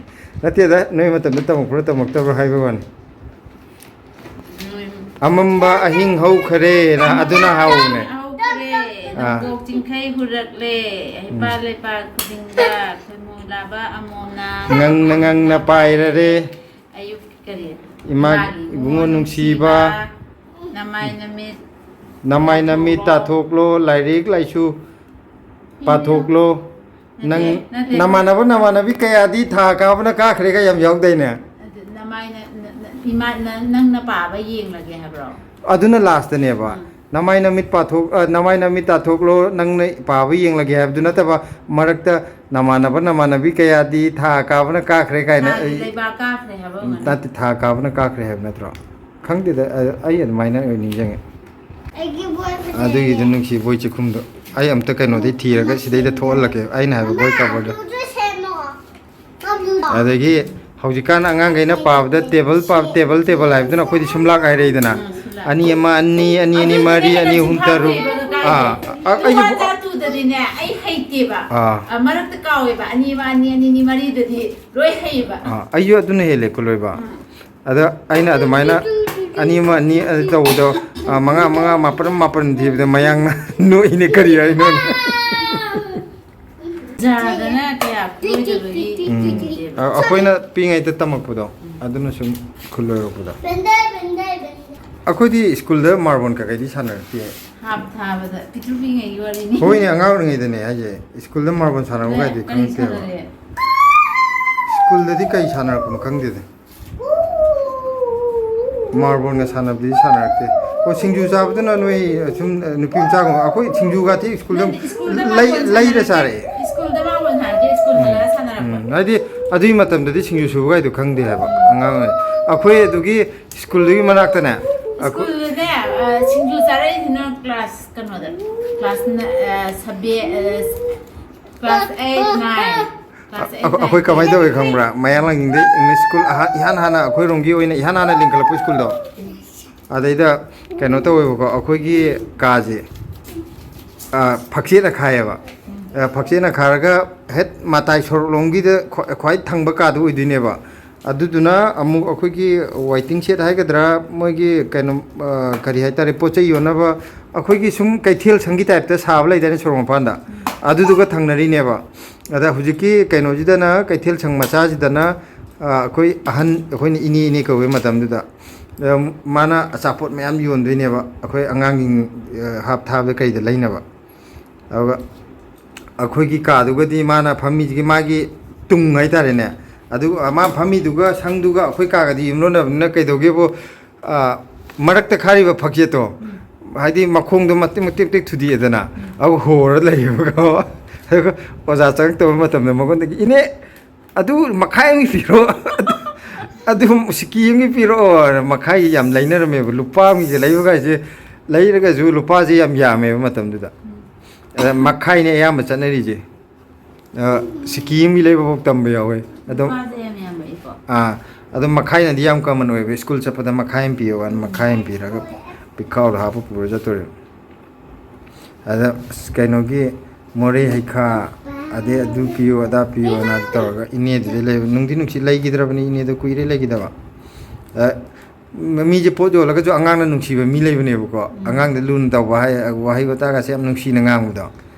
ꯅꯠꯇꯦꯗ, ꯅꯣꯏ ꯃꯇꯝꯗ ꯇꯝꯃꯛꯄ꯭ꯔꯥ ꯇꯝꯃꯛꯇꯕ꯭ꯔꯥ ꯍꯥꯏꯕ ꯋꯥꯅꯤ꯫ ꯅꯣꯏ ꯑꯃꯝꯕ ꯑꯍꯤꯡ ꯍꯧꯈꯔꯦꯅ ꯑꯗꯨꯅ ꯍꯥꯎꯕꯅꯦ꯫ ꯍꯧꯈ꯭ꯔꯦ꯫ ꯑꯥ꯫ ꯅꯣꯡꯄꯣꯛ ꯆꯤꯡꯈꯩ ꯍꯨꯔꯛꯂꯦ꯫ ꯍꯩꯄꯥꯜ ꯎꯝ꯫ ꯂꯩꯄꯥꯜ ꯈꯨꯗꯤꯡꯗ ꯈꯣꯏꯃꯨ ꯂꯥꯕ ꯑꯃꯣꯝꯅ ꯉꯪꯅ ꯉꯪꯅ ꯄꯥꯏꯔꯔꯦ꯫ ꯑꯌꯨꯛ ꯀꯔꯤ? ꯏꯃꯥ ꯏꯃꯥꯒꯤ ꯏꯕꯨꯡꯉꯣ ꯏꯕꯨꯡꯉꯣ ꯅꯨꯡꯁꯤꯕ꯫ ꯅꯨꯡꯁꯤꯕ, ꯅꯃꯥꯏ ꯅꯃꯤꯠ꯫ ꯅꯃꯥꯏ ꯅꯃꯤꯠ ꯇꯥꯊꯣꯛꯂꯣ, ꯂꯥꯏꯔꯤꯛ ꯂꯥꯏꯁꯨ ꯄꯥꯊꯣꯛꯂꯣ꯫ ꯅꯠꯇꯦ, ꯅꯪ ꯅꯠꯇꯦ꯫ ꯅꯃꯥꯟꯅꯕ ꯅꯃꯥꯟꯅꯕꯤ ꯀꯌꯥꯗꯤ ꯊꯥ ꯀꯥꯕꯅ ꯀꯥꯈ꯭ꯔꯦꯒ ꯌꯥꯝ ꯌꯥꯎꯗꯥꯏꯅꯦ? ꯑꯗꯨ ꯅꯃꯥꯏ ꯅ-, ꯅ-, ꯅ-, ꯏꯃꯥ-, ꯅ-, ꯅꯪꯅ ꯄꯥꯕ ꯌꯦꯡꯂꯒꯦ ꯍꯥꯏꯕ꯭ꯔꯣ? ꯑꯗꯨꯅ ꯂꯥꯁꯇꯅꯦꯕ꯫ ꯎꯝ꯫ ꯅꯃꯥꯏ ꯅꯃꯤꯠ ꯄꯥꯊꯣꯛ-, ꯑ, ꯅꯃꯥꯏ ꯅꯃꯤꯠ ꯇꯥꯊꯣꯛꯂꯣ, ꯅꯪꯅ ꯄꯥꯕ ꯌꯦꯡꯂꯒꯦ ꯍꯥꯏꯕꯗꯨ ꯅꯠꯇꯕ, ꯃꯔꯛꯇ ꯅꯃꯥꯟꯅꯕ ꯅꯃꯥꯟꯅꯕꯤ ꯀꯌꯥꯗꯤ ꯊꯥ ꯀꯥꯕꯅ ꯀꯥꯈ꯭ꯔꯦ ꯀꯥꯏꯅ ꯊꯥꯒꯤ ꯑꯩ ꯂꯩꯕꯥꯛ ꯀꯥꯈ꯭ꯔꯦ ꯍꯥꯏꯕ ꯎꯝ, ꯑꯣꯏꯔꯝꯒꯅꯤ꯫ ꯅꯠꯇꯦ, ꯊꯥ ꯀꯥꯕꯅ ꯀꯥꯈ꯭ꯔꯦ ꯍꯥꯏꯕ ꯅꯠꯇ꯭ꯔꯣ? ꯈꯪꯗꯦꯗ, ꯑ-, ꯑꯩ ꯑꯗꯨꯃꯥꯏꯅ ꯑꯣꯏꯅ ꯅꯤꯡꯁꯤꯡꯉꯦ꯫ ꯑꯩꯒꯤ ꯕꯣꯏ ꯐꯖꯩꯌꯦ꯫ ꯑꯗꯨꯒꯤꯗꯣ ꯅꯨꯡꯁꯤ ꯕꯣꯏ ꯆꯤꯛꯈꯨꯝꯗꯣ꯫ ꯑꯩ ꯑꯝꯇ ꯀꯩꯅꯣꯗꯩ ꯊꯤꯔꯒ ꯁꯤꯗꯩꯗ ꯊꯣꯛꯍꯜꯂꯛꯀꯦ꯫ ꯑꯩꯅ ꯍꯥꯏꯕ ꯕꯣꯏ ꯃꯃꯥ, ꯀꯕꯔꯗꯣ꯫ ꯑꯗꯨꯗꯣ ꯁꯦꯝꯃꯣ꯫ ꯑꯗꯒꯤ ꯍꯧꯖꯤꯛꯀꯥꯟ ꯑꯉꯥꯡꯈꯩꯅ ꯄꯥꯕꯗ ꯇꯦꯕꯜ ꯄꯥ-, ꯇꯦꯕꯜ, ꯇꯦꯕꯜ ꯍꯥꯏꯕꯗꯨꯅ ꯑꯩꯈꯣꯏꯗꯤ ꯁꯨꯝꯂꯥꯛ ꯍꯥꯏꯔꯛꯏꯗꯅ꯫ ꯎꯝ, ꯁꯨꯝꯂꯥꯛ꯫ ꯑꯅꯤ ꯑꯃ, ꯑꯅꯤ, ꯑꯅꯤ, ꯑꯅꯤ, ꯑꯗꯨꯗꯤ ꯃꯔꯤ, ꯑꯩꯅ ꯑꯅꯤ, ꯑꯍꯨꯝ, ꯁꯨꯝꯂꯥꯛ ꯇꯔꯨꯛ꯫ ꯍꯩꯕꯗꯣ ꯀꯥꯏꯗꯦ? ꯑꯥ, ꯑ-, ꯑꯩꯁꯨ ꯇꯨ ꯋꯥꯟ ꯖꯥ ꯇꯨꯗꯗꯤꯅꯦ, ꯑꯩ ꯍꯩꯇꯦꯕ꯫ ꯑꯥ꯫ ꯑ, ꯃꯔꯛꯇ ꯀꯥꯎꯋꯦꯕ꯫ ꯑꯅꯤ ꯑꯃ, ꯑꯅꯤ, ꯑꯅꯤ, ꯑꯅꯤ, ꯃꯔꯤꯗꯗꯤ ꯂꯣꯏ ꯍꯩꯌꯦꯕ꯫ ꯑꯥ, ꯑꯩꯁꯨ ꯑꯗꯨꯅ ꯍꯦꯜꯂꯦꯀꯣ ꯂꯣꯏꯕ꯫ ꯎꯝ꯫ ꯑꯗ ꯑꯩꯅ ꯑꯗꯨꯃꯥꯏꯅ ꯑꯅꯤ ꯑꯃ, ꯑꯅꯤ ꯑꯅꯤ ꯇꯧꯕꯗꯣ, ꯑ, ꯃꯉꯥ, ꯃꯉꯥ, ꯃꯥꯄꯟ, ꯃꯥꯄꯟ ꯊꯤꯕꯗ ꯃꯌꯥꯡꯅ ꯅꯣꯛꯏꯅꯦ, "ꯀꯔꯤ ꯍꯥꯏꯅꯣ?" ꯖꯥꯗꯅ ꯀꯌꯥ ꯈꯨꯂꯣꯏꯗꯕꯒꯤ ꯎꯝ꯫ ꯈꯨꯂꯣꯏꯗꯦꯕ꯫ ꯑ-, ꯑꯩꯈꯣꯏꯅ ꯄꯤꯛꯏꯉꯩꯗ ꯇꯝꯃꯛꯄꯗꯣ, ꯎꯝ꯫ ꯑꯗꯨꯅ ꯁꯨꯝ ꯈꯨꯜ ꯑꯣꯏꯔꯛꯄꯗꯣ꯫ Vendor, vendor, vendor. ꯑꯩꯈꯣꯏꯗꯤ ꯁ꯭ꯀꯨꯜꯗ ꯃꯥꯔꯕꯣꯜ ꯀꯩꯀꯩꯗꯤ ꯁꯥꯟꯅꯔꯛꯇꯦ꯫ ꯍꯥꯞ ꯊꯥꯕꯗ ꯄꯤꯛꯇ꯭ꯔꯨ ꯄꯤꯛꯉꯩꯒꯤ ꯋꯥꯔꯤꯅꯤ꯫ ꯍꯣꯏꯅꯦ, ꯑꯉꯥꯡ ꯑꯣꯏꯔꯤꯉꯩꯗꯅꯦ ꯍꯥꯏꯁꯦ, ꯁ꯭ꯀꯨꯜꯗ ꯃꯥꯔꯕꯣꯜ ꯁꯥꯟꯅꯕ ꯀꯥꯏꯗꯤ ꯀꯔꯤ ꯈꯪꯉꯛꯇꯦꯕ꯫ ꯁꯥꯟꯅꯔꯦ? ꯁ꯭ꯀꯨꯜꯗꯗꯤ ꯀꯩ ꯁꯥꯟꯅꯔꯛꯄꯅꯣ ꯈꯪꯗꯦꯗ꯫ ꯃꯥꯔꯕꯣꯜꯒ ꯁꯥꯟꯅꯕꯗꯤ ꯁꯥꯟꯅꯔꯛꯇꯦ꯫ ꯑꯣ, ꯁꯤꯡꯖꯨ ꯆꯥꯕꯗꯨꯅ ꯅꯣꯏ ꯁꯨꯝ ꯅꯨꯄꯤ ꯃꯆꯥꯒꯨꯝꯕ, ꯑꯩꯈꯣꯏ ꯁꯤꯡꯖꯨꯒꯗꯤ ꯁ꯭ꯀꯨꯜꯗ ꯅꯠꯇꯦ, ꯁ꯭ꯀꯨꯜꯗ ꯂꯩ- ꯃꯥꯔꯕꯣꯜ ꯂꯩꯔ ꯁꯥꯟꯅꯔꯛꯇꯦ꯫ ꯆꯥꯔꯛꯑꯦ꯫ ꯁ꯭ꯀꯨꯜꯗ ꯃꯥꯔꯕꯣꯜ ꯁꯥꯟꯅꯔꯛꯇꯦ, ꯁ꯭ꯀꯨꯜ ꯍꯜꯂꯛꯑ ꯁꯥꯟꯅꯔꯛꯄ꯫ ꯎꯝ, ꯍꯥꯏꯗꯤ ꯑꯗꯨꯒꯤ ꯃꯇꯝꯗꯗꯤ ꯁꯤꯡꯖꯨ ꯁꯨꯕ ꯀꯥꯏꯗꯣ ꯈꯪꯗꯦ ꯍꯥꯏꯕ ꯑꯉꯥꯡ ꯑꯣꯏꯔꯤ꯫ ꯑꯩꯈꯣꯏ ꯑꯗꯨꯒꯤ ꯁ꯭ꯀꯨꯜꯗꯨꯒꯤ ꯃꯅꯥꯛꯇꯅꯦ, ꯑꯩꯈꯣꯏ ꯁ꯭ꯀꯨꯜꯗꯅꯦ, ꯑ, ꯁꯤꯡꯖꯨ ꯆꯥꯔꯛꯏꯁꯤꯅ ꯀ꯭ꯂꯥꯁ ꯀꯩꯅꯣꯗ, ꯀ꯭ꯂꯥꯁ ꯅ-, ꯑ, ꯁꯕꯦ-, ꯑ, class eight, nine. Class eight, ꯑꯩꯈꯣꯏ ꯅꯥꯏꯟ, ꯀꯃꯥꯏꯅ ꯇꯦꯟ꯫ ꯇꯧꯋꯤ ꯈꯪꯕ꯭ꯔꯥ? ꯃꯌꯥꯡꯂꯥꯡꯖꯤꯡꯗ ꯏꯪꯂꯤꯁ ꯁ꯭ꯀꯨꯜ ꯑꯍꯥꯟ, ꯏꯍꯥꯟ ꯍꯥꯟꯅ ꯑꯩꯈꯣꯏꯔꯣꯝꯒꯤ ꯑꯣꯏꯅ ꯏꯍꯥꯟ ꯍꯥꯟꯅ ꯂꯤꯡꯈꯠꯂꯛꯄ ꯁ꯭ꯀꯨꯜꯗꯣ, ꯑꯗꯩꯗ ꯀꯩꯅꯣ ꯇꯧꯋꯦꯕꯀꯣ, ꯑꯩꯈꯣꯏꯒꯤ ꯀꯥꯁꯦ, ꯑ, ꯐꯛꯆꯦꯠꯅ ꯈꯥꯏꯌꯦꯕ꯫ ꯑ, ꯐꯛꯆꯦꯠꯅ ꯈꯥꯔꯒ ꯍꯦꯛ ꯃꯇꯥꯏ ꯁꯣꯔꯣꯛꯂꯣꯝꯒꯤꯗ ꯈ꯭ꯋꯥ-, ꯈ꯭ꯋꯥꯏ ꯊꯪꯕ ꯀꯥꯗꯣ ꯑꯣꯏꯗꯣꯏꯅꯦꯕ꯫ ꯑꯗꯨꯗꯨꯅ ꯑꯃꯨꯛ ꯑꯩꯈꯣꯏꯒꯤ ꯋꯦꯇꯤꯡ ꯁꯦꯠ ꯍꯥꯏꯒꯗ꯭ꯔꯥ, ꯃꯣꯏꯒꯤ ꯀꯩꯅꯣ, ꯑ, ꯀꯔꯤ ꯍꯥꯏꯇꯥꯔꯦ, ꯄꯣꯠ ꯆꯩ ꯌꯣꯟꯅꯕ, ꯑꯩꯈꯣꯏꯒꯤ ꯁꯨꯝ ꯀꯩꯊꯦꯜ ꯁꯪꯒꯤ ꯇꯥꯏꯞꯇ ꯁꯥꯕ ꯂꯩꯗꯥꯏꯅꯦ ꯁꯣꯔꯣꯛ ꯃꯄꯥꯟꯗ, ꯑꯗꯨꯗꯨꯒ ꯊꯪꯅꯔꯤꯅꯦꯕ꯫ ꯑꯗ ꯍꯧꯖꯤꯛꯀꯤ ꯀꯩꯅꯣꯁꯤꯗꯅ, ꯀꯩꯊꯦꯜ ꯁꯪ ꯃꯆꯥꯁꯤꯗꯅ, ꯑ, ꯑꯩꯈꯣꯏ ꯑꯍꯟ, ꯑꯩꯈꯣꯏꯅ ꯏꯅꯦ ꯏꯅꯦ ꯀꯧꯕ ꯃꯇꯝꯗꯨꯗ, ꯑ, ꯃꯥꯅ ꯑꯆꯥꯄꯣꯠ ꯃꯌꯥꯝ ꯌꯣꯟꯗꯣꯏꯅꯦꯕ, ꯑꯩꯈꯣꯏ ꯑꯉꯥꯡꯁꯤꯡ, ꯑ, ꯍꯥꯞ ꯊꯥꯕꯗ ꯀꯩꯗ ꯂꯩꯅꯕ꯫ ꯑꯗꯨꯒ ꯑꯩꯈꯣꯏꯒꯤ ꯀꯥꯗꯨꯒꯗꯤ ꯃꯥꯅ ꯐꯝꯃꯤꯁꯤꯒꯤ ꯃꯥꯒꯤ ꯇꯨꯡ ꯍꯥꯏꯇꯥꯔꯦꯅꯦ, ꯑꯗꯨ ꯃꯥ ꯐꯝꯃꯤꯗꯨꯒ ꯁꯪꯗꯨꯒ ꯑꯩꯈꯣꯏ ꯀꯥꯒꯗꯤ ꯌꯨꯝꯂꯣꯟꯅꯕꯅꯤꯅ ꯀꯩꯗꯧꯒꯦꯕꯨ, ꯑ, ꯃꯔꯛꯇ ꯈꯥꯔꯤꯕ ꯐꯛꯆꯦꯠꯇꯣ, ꯍꯥꯏꯗꯤ ꯃꯈꯣꯡꯗꯣ ꯃꯇꯤꯛ ꯃꯇꯤꯛ ꯃꯇꯤꯛ ꯊꯨꯗꯦꯛꯑꯦꯗꯅ, ꯑꯗꯨ ꯍꯣꯔ ꯂꯩꯌꯦꯕꯀꯣ꯫ ꯑꯗꯨꯒ ꯑꯣꯖꯥ ꯆꯪꯉꯛꯇꯕ ꯃꯇꯝꯗ ꯃꯉꯣꯟꯗꯒꯤ, "ꯏꯅꯦ, ꯑꯗꯨ ꯃꯈꯥꯏ ꯑꯃꯒꯤ ꯄꯤꯔꯛꯑꯣ, ꯑꯗꯨ ꯁꯤꯀꯤ ꯑꯃꯒꯤ ꯄꯤꯔꯛꯑꯣ"꯫ ꯃꯈꯥꯏꯒꯤ ꯌꯥꯝ ꯂꯩꯅꯔꯝꯃꯦꯕ꯫ ꯂꯨꯄꯥ ꯑꯃꯒꯤꯁꯦ ꯂꯩꯕꯒꯥꯏꯁꯦ, ꯂꯩꯔꯒꯁꯨ ꯂꯨꯄꯥꯁꯦ ꯌꯥꯝ ꯌꯥꯝꯃꯦꯕ ꯃꯇꯝꯗꯨꯗ꯫ ꯑꯗ ꯃꯈꯥꯏꯅꯦ ꯑꯌꯥꯝꯕ ꯆꯠꯅꯔꯤꯁꯦ꯫ ꯑ, ꯁꯤꯀꯤ ꯑꯃꯒꯤ ꯂꯩꯕꯐꯥꯎ ꯇꯝꯕ ꯌꯥꯎꯋꯦ꯫ ꯑꯗꯨꯝ, ꯅꯨꯄꯥꯁꯦ ꯌꯥꯝ ꯌꯥꯝꯃꯛꯏꯀꯣ꯫ ꯑꯥ, ꯑꯗꯨꯝ ꯃꯈꯥꯏꯅꯗꯤ ꯌꯥꯝ ꯀꯃꯟ ꯑꯣꯏꯕ, ꯁ꯭ꯀꯨꯜ ꯆꯠꯄꯗ ꯃꯈꯥꯏ ꯑꯃ ꯄꯤꯌꯣ ꯍꯥꯏꯅ ꯃꯈꯥꯏ ꯑꯃ ꯄꯤꯔꯒ ꯄꯤꯈꯥꯎꯗ ꯍꯥꯞꯄ ꯄꯨꯔ ꯆꯠꯇꯣꯔꯦꯕ꯫ ꯑꯗ ꯑꯁ, ꯀꯩꯅꯣꯒꯤ ꯃꯣꯔꯦ ꯍꯩꯈꯥ, ꯑꯗꯩ ꯑꯗꯨ ꯄꯤꯌꯨ ꯑꯗꯥ ꯄꯤꯌꯨꯅ ꯇꯧꯔꯒ ꯏꯅꯦꯗꯨꯗꯩ ꯂꯩꯕ꯫ ꯅꯨꯡꯗꯤ ꯅꯨꯡꯁꯤ, ꯂꯩꯈꯤꯗ꯭ꯔꯕꯅꯤ ꯏꯅꯦꯗꯣ, ꯀꯨꯏꯔꯦ ꯂꯩꯈꯤꯗꯕ꯫ ꯑ, ꯃꯤꯁꯦ ꯄꯣꯠ ꯌꯣꯜꯂꯒꯁꯨ ꯑꯉꯥꯡꯅ ꯅꯨꯡꯁꯤꯕ ꯃꯤ ꯂꯩꯕꯅꯦꯕꯀꯣ꯫ ꯑꯉꯥꯡꯗ ꯂꯨꯅ ꯇꯧꯕ ꯍꯥꯏ, ꯋꯥꯍꯩ ꯋꯥꯇꯥꯒꯁꯦ ꯌꯥꯝ ꯅꯨꯡꯁꯤꯅ ꯉꯥꯡꯕꯗꯣ꯫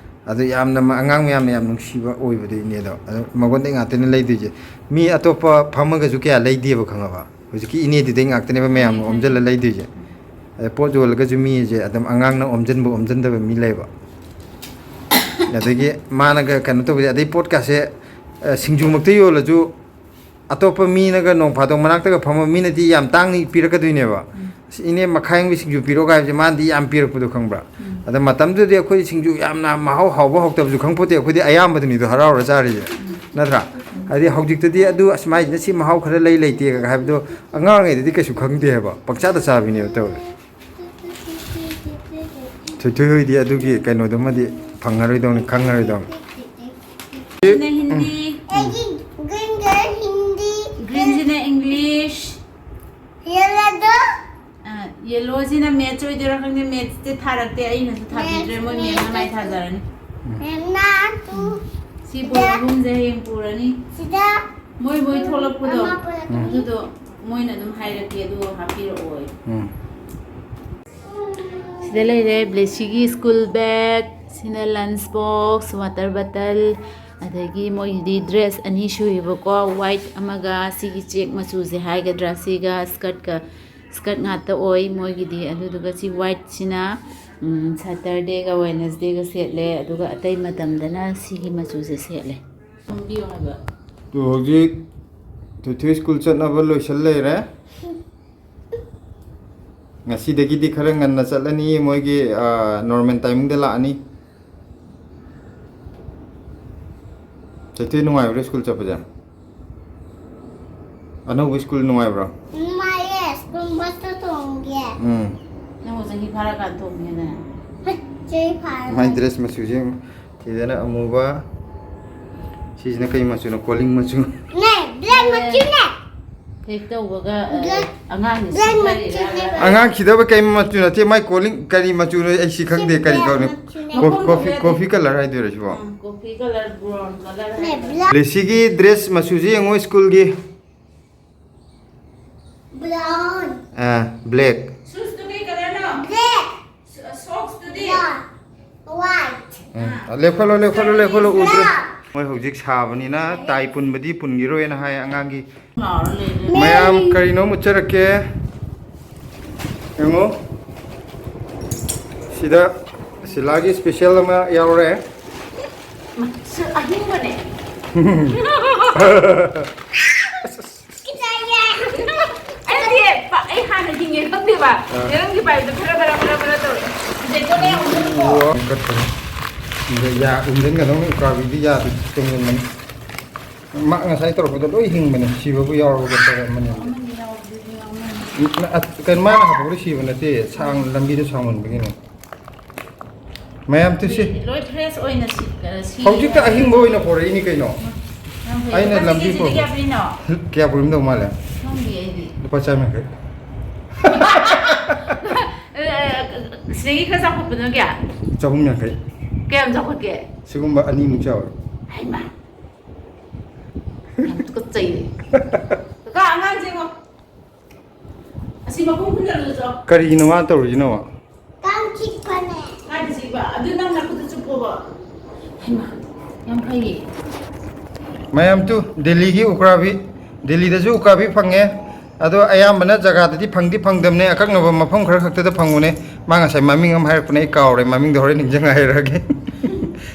ꯑꯗꯨ ꯌꯥꯝꯅ ꯃ-, ꯑꯉꯥꯡ ꯃꯌꯥꯝꯅ ꯌꯥꯝ ꯅꯨꯡꯁꯤꯕ ꯑꯣꯏꯕꯗꯣ ꯏꯅꯦꯗꯣ꯫ ꯑꯗꯨ ꯃꯉꯣꯟꯗꯩ ꯉꯥꯛꯇꯅꯦ ꯂꯩꯗꯣꯏꯁꯦ꯫ ꯃꯤ ꯑꯇꯣꯞꯄ ꯐꯝꯃꯒꯁꯨ ꯀꯌꯥ ꯂꯩꯗꯦꯕ, ꯈꯪꯉꯕ? ꯍꯧꯖꯤꯛꯀꯤ ꯏꯅꯦꯗꯨꯗꯩ ꯉꯥꯛꯇꯅꯦꯕ ꯃꯌꯥꯝꯅ ꯑꯣꯝꯁꯤꯜꯂ ꯂꯩꯗꯣꯏꯁꯦ꯫ ꯑꯗꯩ ꯄꯣꯠ ꯌꯣꯜꯂꯒꯁꯨ ꯃꯤꯁꯦ ꯑꯗꯨꯝ ꯑꯉꯥꯡꯅ ꯑꯣꯝꯁꯤꯟꯕ ꯑꯣꯝꯁꯤꯟꯗꯕ ꯃꯤ ꯂꯩꯕ꯫ ꯑꯗꯒꯤ ꯃꯥꯅꯒ ꯀꯩꯅꯣ ꯇꯧꯕꯁꯦ, ꯑꯗꯩ ꯄꯣꯠꯀꯥꯁꯦ, ꯑ, ꯁꯤꯡꯖꯨꯃꯛꯇ ꯌꯣꯜꯂꯁꯨ ꯑꯇꯣꯞꯄ ꯃꯤꯅꯒ ꯅꯣꯡ ꯐꯥꯗꯣꯛ ꯃꯅꯥꯛꯇꯒ ꯐꯝꯃ ꯃꯤꯅꯗꯤ ꯌꯥꯝ ꯇꯥꯡꯅ ꯄꯤꯔꯛꯀꯗꯣꯏꯅꯦꯕ꯫ "ꯑꯁ, ꯏꯅꯦ, ꯃꯈꯥꯏ ꯑꯃꯒꯤ ꯁꯤꯡꯖꯨ ꯄꯤꯔꯛꯑꯣ" ꯍꯥꯏꯕꯁꯦ ꯃꯥꯅꯗꯤ ꯌꯥꯝ ꯄꯤꯔꯛꯄꯗꯣ ꯈꯪꯕ꯭ꯔꯥ? ꯑꯗ ꯃꯇꯝꯗꯨꯗꯤ ꯑꯩꯈꯣꯏ ꯁꯤꯡꯖꯨ ꯌꯥꯝꯅ ꯃꯍꯥꯎ ꯍꯥꯎꯕ ꯍꯥꯎꯇꯕꯁꯨ ꯈꯪꯄꯣꯠꯇꯦ, ꯑꯩꯈꯣꯏꯗꯤ ꯑꯌꯥꯝꯕꯗꯨꯅꯤꯗꯣ ꯍꯔꯥꯎꯔ ꯆꯥꯔꯤꯁꯦ, ꯅꯠꯇ꯭ꯔꯥ? ꯍꯥꯏꯗꯤ ꯍꯧꯖꯤꯛꯇꯗꯤ ꯑꯗꯨ, "ꯑꯁ, ꯃꯥꯏꯁꯤꯅ ꯁꯤ ꯃꯍꯥꯎ ꯈꯔ ꯂꯩ ꯂꯩꯇꯦꯒ" ꯍꯥꯏꯕꯗꯣ ꯑꯉꯥꯡꯉꯩꯗꯗꯤ ꯀꯩꯁꯨ ꯈꯪꯗꯦ ꯍꯥꯏꯕ, ꯄꯪꯆꯥꯗ ꯆꯥꯕꯤꯅꯦꯕ ꯇꯧꯔꯤꯁꯦ꯫ ꯊꯣꯏꯊꯣꯏ ꯍꯣꯏꯗꯤ ꯑꯗꯨꯒꯤ ꯀꯩꯅꯣꯗꯨꯃꯗꯤ ꯐꯪꯉꯔꯣꯏꯗꯧꯅꯤ, ꯈꯪꯉꯔꯣꯏꯗꯧꯅꯤ꯫ ꯁꯤꯅ ꯍꯤꯟꯗꯤ꯫ ꯑꯩꯒꯤ green ꯗ ꯍꯤꯟꯗꯤ꯫ Green ꯁꯤꯅ English꯫ Yellow ꯗꯣ? ꯑ, yellow ꯁꯤꯅ maths ꯑꯣꯏꯗꯣꯏꯔꯥ ꯈꯪꯗꯦ, maths ꯇꯤ ꯊꯥꯔꯛꯇꯦ, ꯑꯩꯅꯁꯨ ꯊꯥꯕꯤꯗ꯭ꯔꯦ, ꯃꯣꯏ maths ꯃꯦꯝꯅ ꯃꯥꯏ ꯊꯥꯖꯔꯅꯤ꯫ ꯃꯦꯝꯅ ꯇꯨ꯫ ꯁꯤ ꯕꯣꯏ ꯑꯍꯨꯝꯁꯦ ꯍꯌꯦꯡ ꯄꯨꯔꯅꯤ꯫ ꯁꯤꯗ ꯃꯣꯏ, ꯃꯣꯏ ꯊꯣꯛꯂꯛꯄꯗꯣ, ꯑꯃ ꯄꯨꯔꯛꯀꯅꯤ꯫ ꯑꯗꯨꯗꯣ ꯃꯣꯏꯅ ꯑꯗꯨꯝ ꯍꯥꯏꯔꯛꯀꯦ, ꯑꯗꯨꯒ ꯍꯥꯞꯄꯤꯔꯛꯑꯣ꯫ ꯎꯝ꯫ ꯁꯤꯗ ꯂꯩꯔꯦ ꯕ꯭ꯂꯦꯁꯤꯒꯤ school bag, ꯁꯤꯅ lunch box, water bottle, ꯑꯗꯒꯤ ꯃꯣꯏꯒꯤꯗꯤ dress ꯑꯅꯤ ꯁꯨꯏꯕꯀꯣ, white ꯑꯃꯒ ꯁꯤꯒꯤ ꯆꯦꯛ ꯃꯆꯨꯁꯦ ꯍꯥꯏꯒꯗ꯭ꯔꯥ, ꯁꯤꯒ skirtꯀ, skirt ꯉꯥꯛꯇ ꯑꯣꯏ ꯃꯣꯏꯒꯤꯗꯤ꯫ ꯑꯗꯨꯗꯨꯒ ꯁꯤ whiteꯁꯤꯅ, ꯎꯝ, Saturdayꯒ Wednesdayꯒ ꯁꯦꯠꯂꯦ, ꯑꯗꯨꯒ ꯑꯇꯩ ꯃꯇꯝꯗꯅ ꯁꯤꯒꯤ ꯃꯆꯨꯁꯦ ꯁꯦꯠꯂꯦ꯫ ꯈꯪꯕꯤꯌꯣ ꯍꯥꯏꯕ꯫ ꯑꯗꯨ ꯍꯧꯖꯤꯛ ꯊꯣꯏꯊꯣꯏ school ꯆꯠꯅꯕ ꯂꯣꯏꯁꯜ ꯂꯩꯔꯦ꯫ ꯉꯁꯤꯗꯒꯤꯗꯤ ꯈꯔ ꯉꯟꯅ ꯆꯠꯂꯅꯤ, ꯃꯣꯏꯒꯤ, ꯑ, normal timingꯗ ꯂꯥꯛꯑꯅꯤ꯫ ꯊꯣꯏꯊꯣꯏ, ꯅꯨꯡꯉꯥꯏꯕ꯭ꯔꯥ school ꯆꯠꯄꯁꯦ? ꯑꯅꯧꯕ school ꯅꯨꯡꯉꯥꯏꯕ꯭ꯔꯣ? ꯅꯨꯡꯉꯥꯏꯌꯦ, school busꯇ ꯇꯣꯡꯒꯦ꯫ ꯎꯝ꯫ ꯅꯪꯕꯨ ꯆꯍꯤ ꯐꯥꯔꯀꯥꯟꯗ ꯇꯣꯡꯒꯦꯅꯦ? ꯍꯣꯏ, ꯆꯍꯤ ꯐꯥꯔꯀꯥꯟꯗ꯫ ꯃꯥꯏ dress ꯃꯆꯨꯁꯦ ꯌꯦꯡꯉꯨ꯫ ꯁꯤꯗꯅ ꯑꯃꯨꯕ, ꯁꯤꯁꯤꯅ ꯀꯩ ꯃꯆꯨꯅꯣ? ꯀꯣꯂꯤꯡ ꯃꯆꯨ꯫ ꯅꯦ, black ꯃꯆꯨꯅꯦ꯫ ꯍꯦꯛ ꯇꯧꯕꯒ, ꯑ, black, ꯑꯉꯥꯡꯁꯦ black ꯁꯤꯊꯔꯤꯔꯥ? ꯃꯆꯨꯅꯦꯕ꯫ ꯑꯉꯥꯡ ꯁꯤꯗꯕ ꯀꯩ ꯃꯆꯨ ꯅꯠꯇꯦ, ꯃꯥꯏ ꯀꯣꯂꯤꯡ ꯀꯔꯤ ꯃꯆꯨꯅꯣ ꯑꯩ ꯁꯤ ꯈꯪꯗꯦ, ꯁꯤ ꯀꯔꯤ black ꯀꯧꯅꯤ? ꯃꯆꯨꯅꯦ꯫ ꯀꯣ-, coffee, coffee colour ꯍꯥꯏꯗꯣꯏꯔꯣ ꯁꯤꯕꯣ? ꯎꯝ, coffee colour, brown colour ꯅꯦ, ꯍꯥꯏ꯫ Black꯫ ꯂꯦꯁꯤꯒꯤ dress ꯃꯆꯨꯁꯦ ꯌꯦꯡꯉꯣ, schoolꯒꯤ꯫ Brown꯫ ꯑ, black꯫ Shoesꯇꯨ ꯀꯩ colourꯅꯣ? Black꯫ ꯁ-, socksꯇꯨꯗꯤ? Brown꯫ White꯫ ꯎꯝ꯫ ꯑ, ꯂꯦꯞꯈꯠꯂꯣ, ꯂꯦꯞꯈꯠꯂꯣ, ꯂꯦꯞꯈꯠꯂꯣ, ꯎꯗ꯭ꯔꯦ꯫ Brown꯫ ꯃꯣꯏ ꯍꯧꯖꯤꯛ ꯁꯥꯕꯅꯤꯅ tie ꯄꯨꯟꯕꯗꯤ ꯄꯨꯟꯈꯤꯔꯣꯏꯅ ꯍꯥꯏ ꯑꯉꯥꯡꯒꯤ꯫ ꯉꯥꯎꯔ ꯂꯩꯔꯦ꯫ ꯃꯌꯥꯝ ꯀꯔꯤꯅꯣꯝ ꯎꯠꯆꯔꯛꯀꯦ꯫ ꯌꯦꯡꯉꯣ꯫ ꯁꯤꯗ ꯁꯤꯂꯥꯒꯤ special ꯑꯃ ꯌꯥꯎꯔꯦ꯫ ꯁꯤ ꯑꯍꯤꯡꯕꯅꯦ꯫ ꯑꯩꯗꯤ ꯄ-, ꯑꯩ ꯍꯥꯟꯅ ꯍꯤꯡꯉꯦ ꯈꯪꯗꯦꯕ꯫ ꯑꯥ꯫ ꯌꯦꯔꯨꯝꯒꯤ ꯄꯥꯏꯞꯇꯣ ꯐꯔ ꯐꯔ ꯐꯔ ꯐꯔ ꯇꯧꯔꯦ꯫ ꯁꯤꯗꯩꯗ ꯂꯩ ꯑꯃꯨꯛ꯫ ꯑꯣ, ꯀꯠꯄꯅꯦ꯫ ꯑꯗ ꯌꯥ ꯎꯝꯖꯟꯒꯗꯧꯅꯤ, ꯎꯀꯥꯕꯤꯗꯤ ꯌꯥꯗꯦ, ꯇꯨꯡꯒꯟꯕꯅꯤ꯫ ꯃꯥ ꯉꯁꯥꯏ ꯇꯧꯔꯛꯄꯗꯣ ꯂꯣꯏ ꯍꯤꯡꯕꯅꯦ, ꯁꯤꯕꯕꯨ ꯌꯥꯎꯔꯕ ꯀꯩꯅꯣ ꯇꯧꯔꯝꯕꯅꯦ꯫ ꯑꯃꯅꯤ ꯌꯥꯎꯕꯗꯨꯗꯤ ꯌꯥꯎꯅꯤ꯫ ꯎꯝ, ꯑ, ꯀꯩꯅꯣ, ꯃꯥꯅ ꯍꯥꯞꯄꯛꯄꯗꯣ ꯁꯤꯕ ꯅꯠꯇꯦ, ꯁꯥꯡ, ꯂꯝꯕꯤꯗꯣ ꯁꯥꯡꯃꯟꯕꯒꯤꯅꯦ꯫ ꯃꯌꯥꯝ ꯇꯨꯁꯤ꯫ ꯂꯣꯏ fresh ꯑꯣꯏꯅ ꯁꯤ-, ꯑ, ꯁꯤ ꯍꯧꯖꯤꯛꯇ ꯑꯍꯤꯡꯕ ꯑꯣꯏꯅ ꯄꯣꯔꯛꯏꯅꯤ ꯀꯩꯅꯣ꯫ ꯌꯥꯝ ꯐꯩ꯫ ꯑꯩꯅ ꯂꯨꯄꯥ ꯂꯝꯕꯤ ꯆꯤꯡꯒꯤꯁꯤꯗꯤ ꯄꯣꯔꯛꯄ꯫ ꯀꯌꯥ ꯄꯤꯔꯤꯅꯣ? ꯀꯌꯥ ꯄꯨꯔꯝꯗꯧ ꯃꯥꯜꯂꯦ? ꯈꯪꯗꯦ ꯑꯩꯗꯤ꯫ ꯂꯨꯄꯥ ꯆꯥꯝ ꯌꯥꯡꯈꯩ꯫ ꯑ, ꯁꯤꯗꯒꯤ ꯈꯔ ꯆꯥꯎꯈꯠꯄꯗꯨꯅ ꯀꯌꯥ? ꯆꯍꯨꯝ ꯌꯥꯡꯈꯩ꯫ ꯀꯌꯥꯝ ꯆꯥꯎꯈꯠꯀꯦ? ꯁꯤꯒꯨꯝꯕ ꯑꯅꯤꯃꯨꯛ ꯆꯥꯎꯋꯦ꯫ ꯍꯩꯃꯥ꯫ ꯌꯥꯝ ꯇꯨꯀꯠꯆꯩꯌꯦ꯫ ꯀꯀꯥ, ꯑꯉꯥꯡꯁꯦ ꯌꯦꯡꯉꯣ꯫ ꯑꯁꯤ ꯃꯈꯨꯝ ꯈꯨꯟꯖꯜꯂꯨ ꯆꯣ꯫ ꯀꯔꯤꯒꯤꯅꯣ ꯃꯥ ꯇꯧꯔꯤꯁꯤꯅ? ꯀꯥꯡ ꯆꯤꯛꯄꯅꯦ꯫ ꯀꯥꯏꯗ ꯆꯤꯛꯄ? ꯑꯗꯨ ꯅꯪ ꯅꯈꯨꯠꯇ ꯆꯨꯞꯄꯣꯕ꯫ ꯍꯩꯃꯥ, ꯌꯥꯝ ꯐꯩꯌꯦ꯫ ꯃꯌꯥꯝ ꯇꯨ, ꯗꯦꯜꯂꯤꯒꯤ ꯎꯀ꯭ꯔꯥꯕꯤ, ꯗꯦꯜꯂꯤꯗꯁꯨ ꯎꯀꯥꯕꯤ ꯐꯪꯉꯦ꯫ ꯑꯗꯣ ꯑꯌꯥꯝꯕꯅ ꯖꯒꯥꯗꯗꯤ ꯐꯪꯗꯤ ꯐꯪꯗꯕꯅꯦ, ꯑꯀꯛꯅꯕ ꯃꯐꯝ ꯈꯔ ꯈꯛꯇꯗ ꯐꯪꯕꯅꯦ꯫ ꯃꯥ ꯉꯁꯥꯏ ꯃꯃꯤꯡ ꯑꯃ ꯍꯥꯏꯔꯛꯄꯅꯦ, ꯑꯩ ꯀꯥꯎꯔꯦ, ꯃꯃꯤꯡꯗꯣ ꯍꯣꯔꯦꯟ ꯅꯤꯡꯁꯤꯡꯉ ꯍꯥꯏꯔꯛꯑꯒꯦ꯫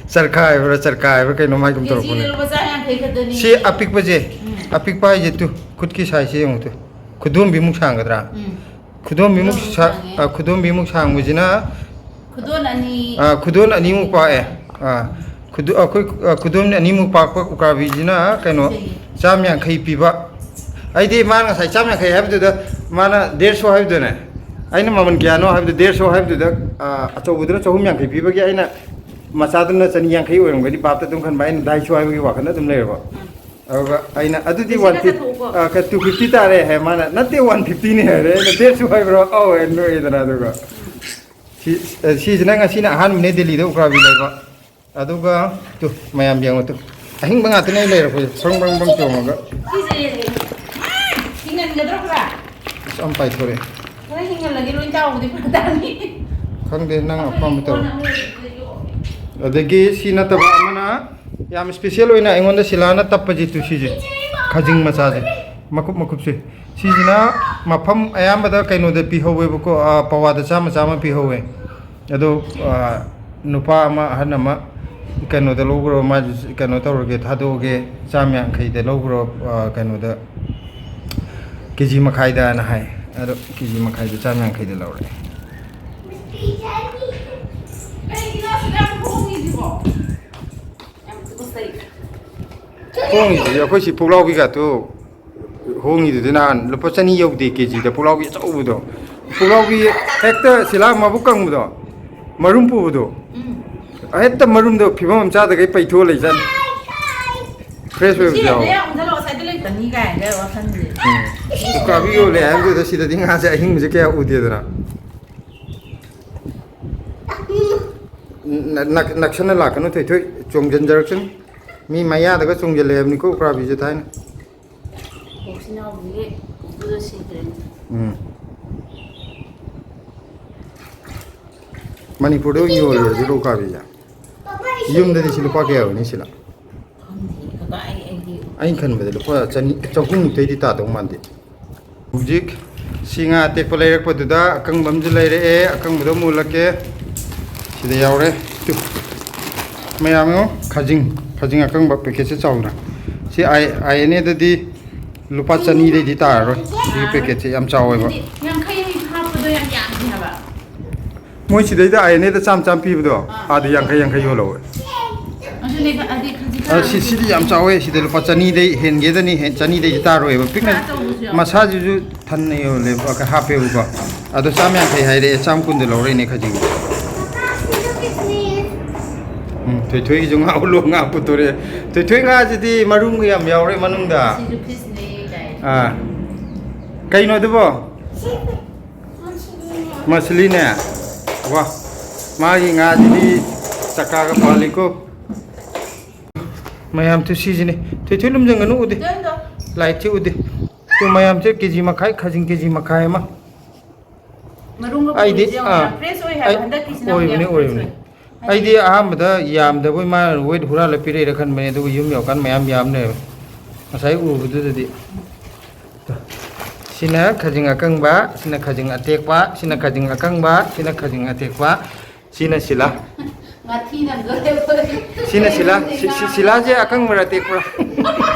ꯆꯔꯈꯥ ꯍꯥꯏꯕ꯭ꯔꯥ, ꯆꯔꯀꯥ ꯍꯥꯏꯕ꯭ꯔꯥ ꯀꯩꯅꯣꯝ ꯍꯥꯏꯒꯨꯝ ꯇꯧꯔꯛꯄꯅꯦ꯫ ꯀꯦꯖꯤꯗ ꯂꯨꯄꯥ ꯆꯥꯝ ꯌꯥꯡꯈꯩ ꯈꯛꯇꯅꯤ꯫ ꯁꯤ ꯑꯄꯤꯛꯄꯁꯦ, ꯎꯝ꯫ ꯑꯄꯤꯛꯄ ꯍꯥꯏꯁꯦ ꯇꯨ, ꯈꯨꯠꯀꯤ size ꯁꯦ ꯌꯦꯡꯉꯨ ꯇꯨ꯫ ꯈꯨꯗꯣꯝꯕꯤꯃꯨꯛ ꯁꯥꯡꯒꯗ꯭ꯔꯥ? ꯎꯝ꯫ ꯈꯨꯗꯣꯝꯕꯤꯃꯨꯛ ꯈꯨꯗꯣꯝꯕꯤꯃꯨꯛ ꯁꯥ-, ꯁꯥꯡꯉꯦ꯫ ꯑ, ꯈꯨꯗꯣꯝꯕꯤꯃꯨꯛ ꯁꯥꯡꯕꯁꯤꯅ ꯈꯨꯗꯣꯟ ꯑꯅꯤ꯫ ꯑ, ꯈꯨꯗꯣꯟ ꯑꯅꯤꯃꯨꯛ ꯄꯥꯛꯑꯦ꯫ ꯑ, ꯈꯨꯗꯣ-, ꯑꯩꯈꯣꯏ, ꯑ, ꯈꯨꯗꯣꯟ ꯑꯅꯤꯃꯨꯛ ꯄꯥꯛꯄ ꯎꯀꯥꯕꯤꯁꯤꯅ ꯀꯩꯅꯣ, ꯁꯤꯒꯤ꯫ ꯆꯥꯝ ꯌꯥꯡꯈꯩ ꯄꯤꯕ꯫ ꯑꯩꯗꯤ ꯃꯥꯅ ꯉꯁꯥꯏ ꯆꯥꯝ ꯌꯥꯡꯈꯩ ꯍꯥꯏꯕꯗꯨꯗ ꯃꯥꯅ ꯗꯦꯔ ꯁꯣ ꯍꯥꯏꯕꯗꯨꯅꯦ꯫ ꯑꯩꯅ ꯃꯃꯜ ꯀꯌꯥꯅꯣ ꯍꯥꯏꯕꯗꯨ ꯗꯦꯔ ꯁꯣ ꯍꯥꯏꯕꯗꯨꯗ, ꯑ, ꯑꯆꯧꯕꯗꯨꯅ ꯆꯍꯨꯝ ꯌꯥꯡꯈꯩ ꯄꯤꯕꯒꯤ ꯑꯩꯅ ꯃꯆꯥꯗꯨꯅ ꯆꯅꯤ ꯌꯥꯡꯈꯩ ꯑꯣꯏꯔꯝꯒꯅꯤ ꯚꯥꯞꯇ ꯑꯗꯨꯝ ꯈꯟꯕ, ꯑꯩꯅ ꯗꯥꯏꯁꯣ ꯍꯥꯏꯕꯒꯤ ꯋꯥꯈꯜꯗ ꯑꯗꯨꯝ ꯂꯩꯔꯕ꯫ ꯎꯝ꯫ ꯑꯗꯨꯒ ꯑꯩꯅ, "ꯑꯗꯨꯗꯤ ꯁꯤ ꯋꯥꯟ ꯐꯤꯐꯇꯤ, ꯈꯔ ꯆꯠꯊꯣꯛꯎꯀꯣ꯫ ꯑ, ꯀ-, ꯇꯨ ꯐꯤꯐꯇꯤ ꯇꯥꯔꯦ" ꯍꯥꯏ, ꯃꯥꯅ, "ꯅꯠꯇꯦ, ꯋꯥꯟ ꯐꯤꯐꯇꯤꯅꯤ" ꯍꯥꯏꯔꯦ꯫ ꯑꯩꯅ, "ꯗꯦꯔ ꯁꯣ ꯍꯥꯏꯕ꯭ꯔꯣ?" "ꯑꯧ" ꯍꯥꯏꯅ ꯅꯣꯛꯑꯦꯗꯅ꯫ ꯑꯗꯨꯒ ꯁꯤ, ꯑ, ꯁꯤꯁꯤꯅ ꯉꯁꯤꯅ ꯑꯍꯥꯟꯕꯅꯦ ꯗꯦꯜꯂꯤꯗ ꯎꯀꯥꯕꯤ ꯂꯩꯕ꯫ ꯑꯗꯨꯒ ꯇꯨ, ꯃꯌꯥꯝ ꯌꯦꯡꯉꯨ ꯇꯨ, ꯑꯍꯤꯡꯕ ꯉꯥꯛꯇꯅꯦ ꯑꯩ ꯂꯩꯔꯛꯄꯁꯦ, ꯕ꯭ꯔꯪ ꯕ꯭ꯔꯪ ꯕ꯭ꯔꯪ ꯆꯣꯡꯉꯒ꯫ ꯁꯤꯁꯦ ꯍꯤꯡꯍꯟꯒꯗ꯭ꯔꯣ ꯈꯔ? ꯑꯁ, ꯌꯥꯝ ꯄꯥꯏꯊꯣꯔꯛꯑꯦ꯫ ꯈꯔ ꯍꯤꯡꯍꯜꯂꯒꯦ, ꯂꯣꯏ ꯇꯥꯎꯕꯗꯤ ꯐꯔꯛ ꯇꯥꯅꯤ꯫ ꯈꯪꯗꯦ, ꯅꯪ ꯑꯩꯈꯣꯏꯒꯤ ꯑꯄꯥꯝꯕ ꯇꯧꯔꯣ꯫ ꯀꯣꯟ ꯑꯃ ꯂꯩꯕꯗꯨꯗ ꯌꯣꯛꯑꯣ꯫ ꯑꯗꯒꯤ ꯁꯤ ꯅꯠꯇꯕ ꯑꯃꯅ ꯌꯥꯝ special ꯑꯣꯏꯅ ꯑꯩꯉꯣꯟꯗ ꯁꯤꯂꯥꯅ ꯇꯞꯄꯁꯤ ꯇꯨ ꯁꯤꯁꯦ, ꯈꯖꯤꯡ ꯃꯆꯥꯁꯦ, ꯃꯀꯨꯞ ꯃꯀꯨꯞꯁꯦ꯫ ꯁꯤꯁꯤꯅ ꯃꯐꯝ ꯑꯌꯥꯝꯕꯗ ꯀꯩꯅꯣꯗ ꯄꯤꯍꯧꯋꯦꯕꯀꯣ, ꯑ, ꯄꯋꯥꯗ ꯆꯥꯝꯃ ꯆꯥꯝꯃ ꯄꯤꯍꯧꯋꯦ꯫ ꯑꯗꯣ, ꯑ, ꯅꯨꯄꯥ ꯑꯃ, ꯑꯍꯟ ꯑꯃ, "ꯀꯩꯅꯣꯗ ꯂꯧꯈ꯭ꯔꯣ, ꯃꯥꯁꯨ ꯀꯩꯅꯣ ꯇꯧꯔꯒꯦ, ꯊꯥꯗꯣꯛꯑꯒꯦ, ꯆꯥꯝ ꯌꯥꯡꯈꯩꯗ ꯂꯧꯈ꯭ꯔꯣ, ꯑ, ꯀꯩꯅꯣꯗ, ꯀꯦ ꯖꯤ ꯃꯈꯥꯏꯗꯅ" ꯍꯥꯏ꯫ ꯑꯗꯣ ꯀꯦ ꯖꯤ ꯃꯈꯥꯏꯗ ꯆꯥꯝ ꯌꯥꯡꯈꯩꯗ ꯂꯧꯔꯦ꯫ ꯀꯩꯒꯤꯅꯣ ꯑꯁꯨꯛ ꯌꯥꯝ ꯍꯣꯡꯉꯤꯁꯤꯕꯣ? ꯌꯥꯝ ꯇꯨꯀꯠꯆꯩ꯫ ꯍꯣꯡꯉꯤꯁꯤꯗꯤ ꯑꯩꯈꯣꯏ ꯁꯤ ꯄꯨꯛꯂꯥꯎꯕꯤꯒꯇꯣ ꯍꯣꯡꯉꯤꯗꯨꯗꯤ ꯅꯍꯥꯟ ꯂꯨꯄꯥ ꯆꯅꯤ ꯌꯧꯗꯦ ꯀꯦ ꯖꯤꯗ ꯄꯨꯛꯂꯥꯎꯕꯤ ꯑꯆꯧꯕꯗꯣ꯫ ꯄꯨꯛꯂꯥꯎꯕꯤ ꯍꯦꯛꯇ ꯁꯤꯂꯥ ꯃꯕꯨꯛ ꯀꯪꯕꯗꯣ, ꯃꯔꯨꯝ ꯄꯨꯕꯗꯣ꯫ ꯎꯝ꯫ ꯍꯦꯛꯇ ꯃꯔꯨꯝꯗꯣ ꯐꯤꯕꯝ ꯑꯃ ꯆꯥꯗꯈꯩ ꯄꯩꯊꯣꯛꯑ ꯂꯩꯖꯥꯠꯅꯤ꯫ ꯐ꯭ꯔꯦꯁ ꯑꯣꯏꯕꯁꯨ ꯁꯤꯅ ꯌꯥꯎꯋꯦ꯫ ꯂꯩꯔ ꯑꯃꯨꯛ ꯊꯣꯛꯂꯛꯑꯣ, ꯁ꯭ꯋꯥꯏꯗ ꯂꯩꯇꯅꯤ ꯀꯥꯏꯅ ꯋꯥꯈꯜꯁꯦ꯫ ꯎꯝ꯫ ꯎꯀꯥꯕꯤ ꯌꯣꯜꯂꯦ ꯍꯥꯏꯕꯗꯨꯗ ꯁꯤꯗꯗꯤ ꯉꯥꯁꯦ ꯑꯍꯤꯡꯕꯁꯦ ꯀꯌꯥ ꯎꯗꯦꯗꯅ꯫ ꯅ-, ꯅꯛ-, ꯅꯛꯁꯟꯅ ꯂꯥꯛꯀꯅꯨ ꯊꯣꯏꯊꯣꯏ, ꯆꯣꯡꯖꯟꯖꯔꯛꯁꯅꯤ꯫ ꯃꯤ ꯃꯌꯥꯗꯒ ꯆꯣꯡꯖꯜꯂꯦ ꯍꯥꯏꯕꯅꯤꯀꯣ ꯎꯀꯥꯕꯤꯁꯦ ꯊꯥꯏꯅ꯫ ꯀꯣꯛꯁꯤꯅꯥꯎꯕꯤꯒꯤ ꯄꯨꯄꯨꯗꯣ ꯁꯤꯈ꯭ꯔꯦ꯫ ꯎꯝ꯫ ꯃꯅꯤꯄꯨꯔꯗ ꯑꯣꯏꯅ ꯌꯣꯜꯂꯨꯔꯁꯤꯔꯣ ꯎꯀꯥꯕꯤꯁꯦ? ꯌꯨꯝꯗꯗꯤ ꯁꯤ ꯂꯨꯄꯥ ꯀꯌꯥ ꯑꯣꯏꯅꯤ ꯁꯤꯅ? ꯈꯪꯗꯦ, ꯀꯀꯥ, ꯑꯩ, ꯑꯩꯗꯤ ꯑꯩꯅ ꯈꯟꯕꯗ ꯂꯨꯄꯥ ꯆꯅꯤ, ꯆꯍꯨꯝꯃꯨꯛꯇꯩꯗꯤ ꯇꯥꯗꯧ ꯃꯥꯟꯗꯦ꯫ ꯍꯧꯖꯤꯛ ꯁꯤ ꯉꯥ ꯑꯇꯦꯛꯄ ꯂꯩꯔꯛꯄꯗꯨꯗ ꯑꯀꯪꯕ ꯑꯃꯁꯨ ꯂꯩꯔꯛꯑꯦ, ꯑꯀꯪꯕꯗꯣ ꯑꯃꯨꯛ ꯎꯠꯂꯛꯀꯦ꯫ ꯁꯤꯗ ꯌꯥꯎꯔꯦ꯫ ꯇꯨ꯫ ꯃꯌꯥꯝ ꯌꯦꯡꯉꯣ, ꯈꯥꯖꯤꯡ, ꯈꯥꯖꯤꯡ ꯑꯀꯪꯕ ꯄꯦꯀꯦꯠꯁꯦ ꯆꯥꯎꯅ꯫ ꯁꯤ ꯑꯥꯏ-, ꯑꯥꯏ ꯑꯦꯟ ꯑꯦꯗꯗꯤ ꯂꯨꯄꯥ ꯆꯅꯤꯗꯩꯗꯤ ꯇꯥꯔꯔꯣꯏ꯫ ꯁꯤꯒꯤ ꯄꯦꯀꯦꯠꯁꯦ ꯌꯥꯝ ꯆꯥꯎꯋꯦꯕ꯫ ꯑꯗꯨꯗꯤ ꯌꯥꯡꯈꯩ ꯍꯥꯞꯄꯗꯣ ꯌꯥꯝ ꯌꯥꯝꯗꯦ ꯍꯥꯏꯕ꯫ ꯃꯣꯏ ꯁꯤꯗꯩꯗ ꯑꯥꯏ ꯑꯦꯟ ꯑꯦꯗ ꯆꯥꯝ ꯆꯥꯝ ꯄꯤꯕꯗꯣ, ꯑꯥ꯫ ꯑꯥꯗ ꯌꯥꯡꯈꯩ ꯌꯥꯡꯈꯩ ꯌꯣꯜꯍꯧꯋꯦ꯫ ꯑꯗꯨꯅꯦ, ꯑꯗꯤ ꯈꯖꯤꯛ ꯑꯗꯣ ꯁꯤ-, ꯁꯤꯗꯤ ꯌꯥꯝ ꯆꯥꯎꯋꯦ꯫ ꯁꯤꯗ ꯂꯨꯄꯥ ꯆꯅꯤꯗꯩ ꯍꯦꯟꯒꯦꯗꯅꯤ, ꯍꯦꯟ-, ꯆꯅꯤꯗꯩꯗꯤ ꯇꯥꯔꯣꯏꯕ꯫ ꯄꯤꯛꯅ ꯑꯆꯧꯕꯁꯨ ꯌꯥꯎꯋꯦ꯫ ꯃꯁꯥꯁꯤꯁꯨ ꯊꯟꯅ ꯌꯣꯜꯂꯦꯕ, ꯍꯥꯞꯄꯦꯕꯀꯣ꯫ ꯑꯗꯣ ꯆꯥꯝ ꯌꯥꯡꯈꯩ ꯍꯥꯏꯔꯛꯑꯦ, ꯆꯥꯝ ꯀꯨꯟꯗ ꯂꯧꯔꯛꯏꯅꯦ ꯈꯖꯤꯡꯗꯣ꯫ ꯎꯝ, ꯊꯣꯏꯊꯣꯏꯒꯤꯁꯨ ꯉꯥ ꯎꯠꯂꯣ, ꯉꯥ ꯄꯨꯊꯣꯔꯛꯑꯦ꯫ ꯊꯣꯏꯊꯣꯏ ꯉꯥꯁꯤꯗꯤ ꯃꯔꯨꯝꯒ ꯌꯥꯝ ꯌꯥꯎꯔꯦ ꯃꯅꯨꯡꯗ꯫ ꯁꯤꯁꯨ ꯐꯤꯁꯅꯦ ꯀꯥꯏ꯫ ꯑꯥ꯫ ꯀꯩꯅꯣ ꯑꯗꯨꯕꯣ? ꯃꯁꯂꯤꯅꯦ꯫ ꯋꯥ꯫ ꯃꯥꯒꯤ ꯉꯥꯁꯤꯗꯤ ꯆꯀꯥꯒ ꯄꯥꯜꯂꯤꯀꯣ꯫ ꯃꯌꯥꯝ ꯇꯨ ꯁꯤꯁꯤꯅꯦ꯫ ꯊꯣꯏꯊꯣꯏ ꯂꯨꯝꯖꯪꯒꯅꯨ, ꯎꯗꯦ꯫ ꯂꯥꯏꯠꯁꯤ ꯎꯗꯦ꯫ ꯇꯨ ꯃꯌꯥꯝꯁꯦ ꯀꯦ ꯖꯤ ꯃꯈꯥꯏ, ꯈꯥꯖꯤꯡ ꯀꯦ ꯖꯤ ꯃꯈꯥꯏ ꯑꯃ꯫ ꯃꯔꯨꯝꯒ ꯑꯩꯗꯤ, ꯄꯨꯔꯤꯁꯦ ꯌꯦꯡꯉꯣ, ꯑꯥ, ꯌꯥꯝ fresh ꯑꯣꯏ ꯍꯥꯏꯕ, ꯑꯩ, ꯍꯟꯗꯛꯀꯤꯁꯤꯅ ꯑꯃꯨꯛ ꯑꯣꯏꯕꯅꯦ, ꯌꯥꯝ fresh ꯑꯣꯏꯕꯅꯦ꯫ ꯑꯣꯏ꯫ ꯍꯥꯏꯗꯤ ꯑꯩꯗꯤ ꯑꯍꯥꯟꯕꯗ ꯌꯥꯝꯗꯕꯣꯏ ꯃꯥꯅ weight ꯍꯨꯔꯥꯜꯂ ꯄꯤꯔꯛꯏꯔꯥ ꯈꯟꯕꯅꯦ, ꯑꯗꯨꯒ ꯌꯨꯝ ꯌꯧꯔꯀꯥꯟꯗ ꯃꯌꯥꯝ ꯌꯥꯝ ꯂꯩꯔꯝꯃꯦ ꯉꯁꯥꯏ ꯎꯕꯗꯨꯗꯗꯤ꯫ ꯁꯤꯅ ꯈꯖꯤꯡ ꯑꯀꯪꯕ, ꯁꯤꯅ ꯈꯖꯤꯡ ꯑꯇꯦꯛꯄ, ꯁꯤꯅ ꯈꯖꯤꯡ ꯑꯀꯪꯕ, ꯁꯤꯅ ꯈꯖꯤꯡ ꯑꯇꯦꯛꯄ꯫ ꯁꯤꯅ ꯁꯤꯂꯥ꯫ ꯉꯥꯊꯤ ꯅꯝꯗꯣꯔꯦ ꯑꯩꯈꯣꯏ꯫ ꯁꯤꯅ ꯁꯤꯂꯥ꯫ ꯁꯤ-, ꯁꯤ-, ꯁꯤꯂꯥꯁꯦ ꯑꯀꯪꯕꯔꯥ ꯑꯇꯦꯛꯄꯔꯥ?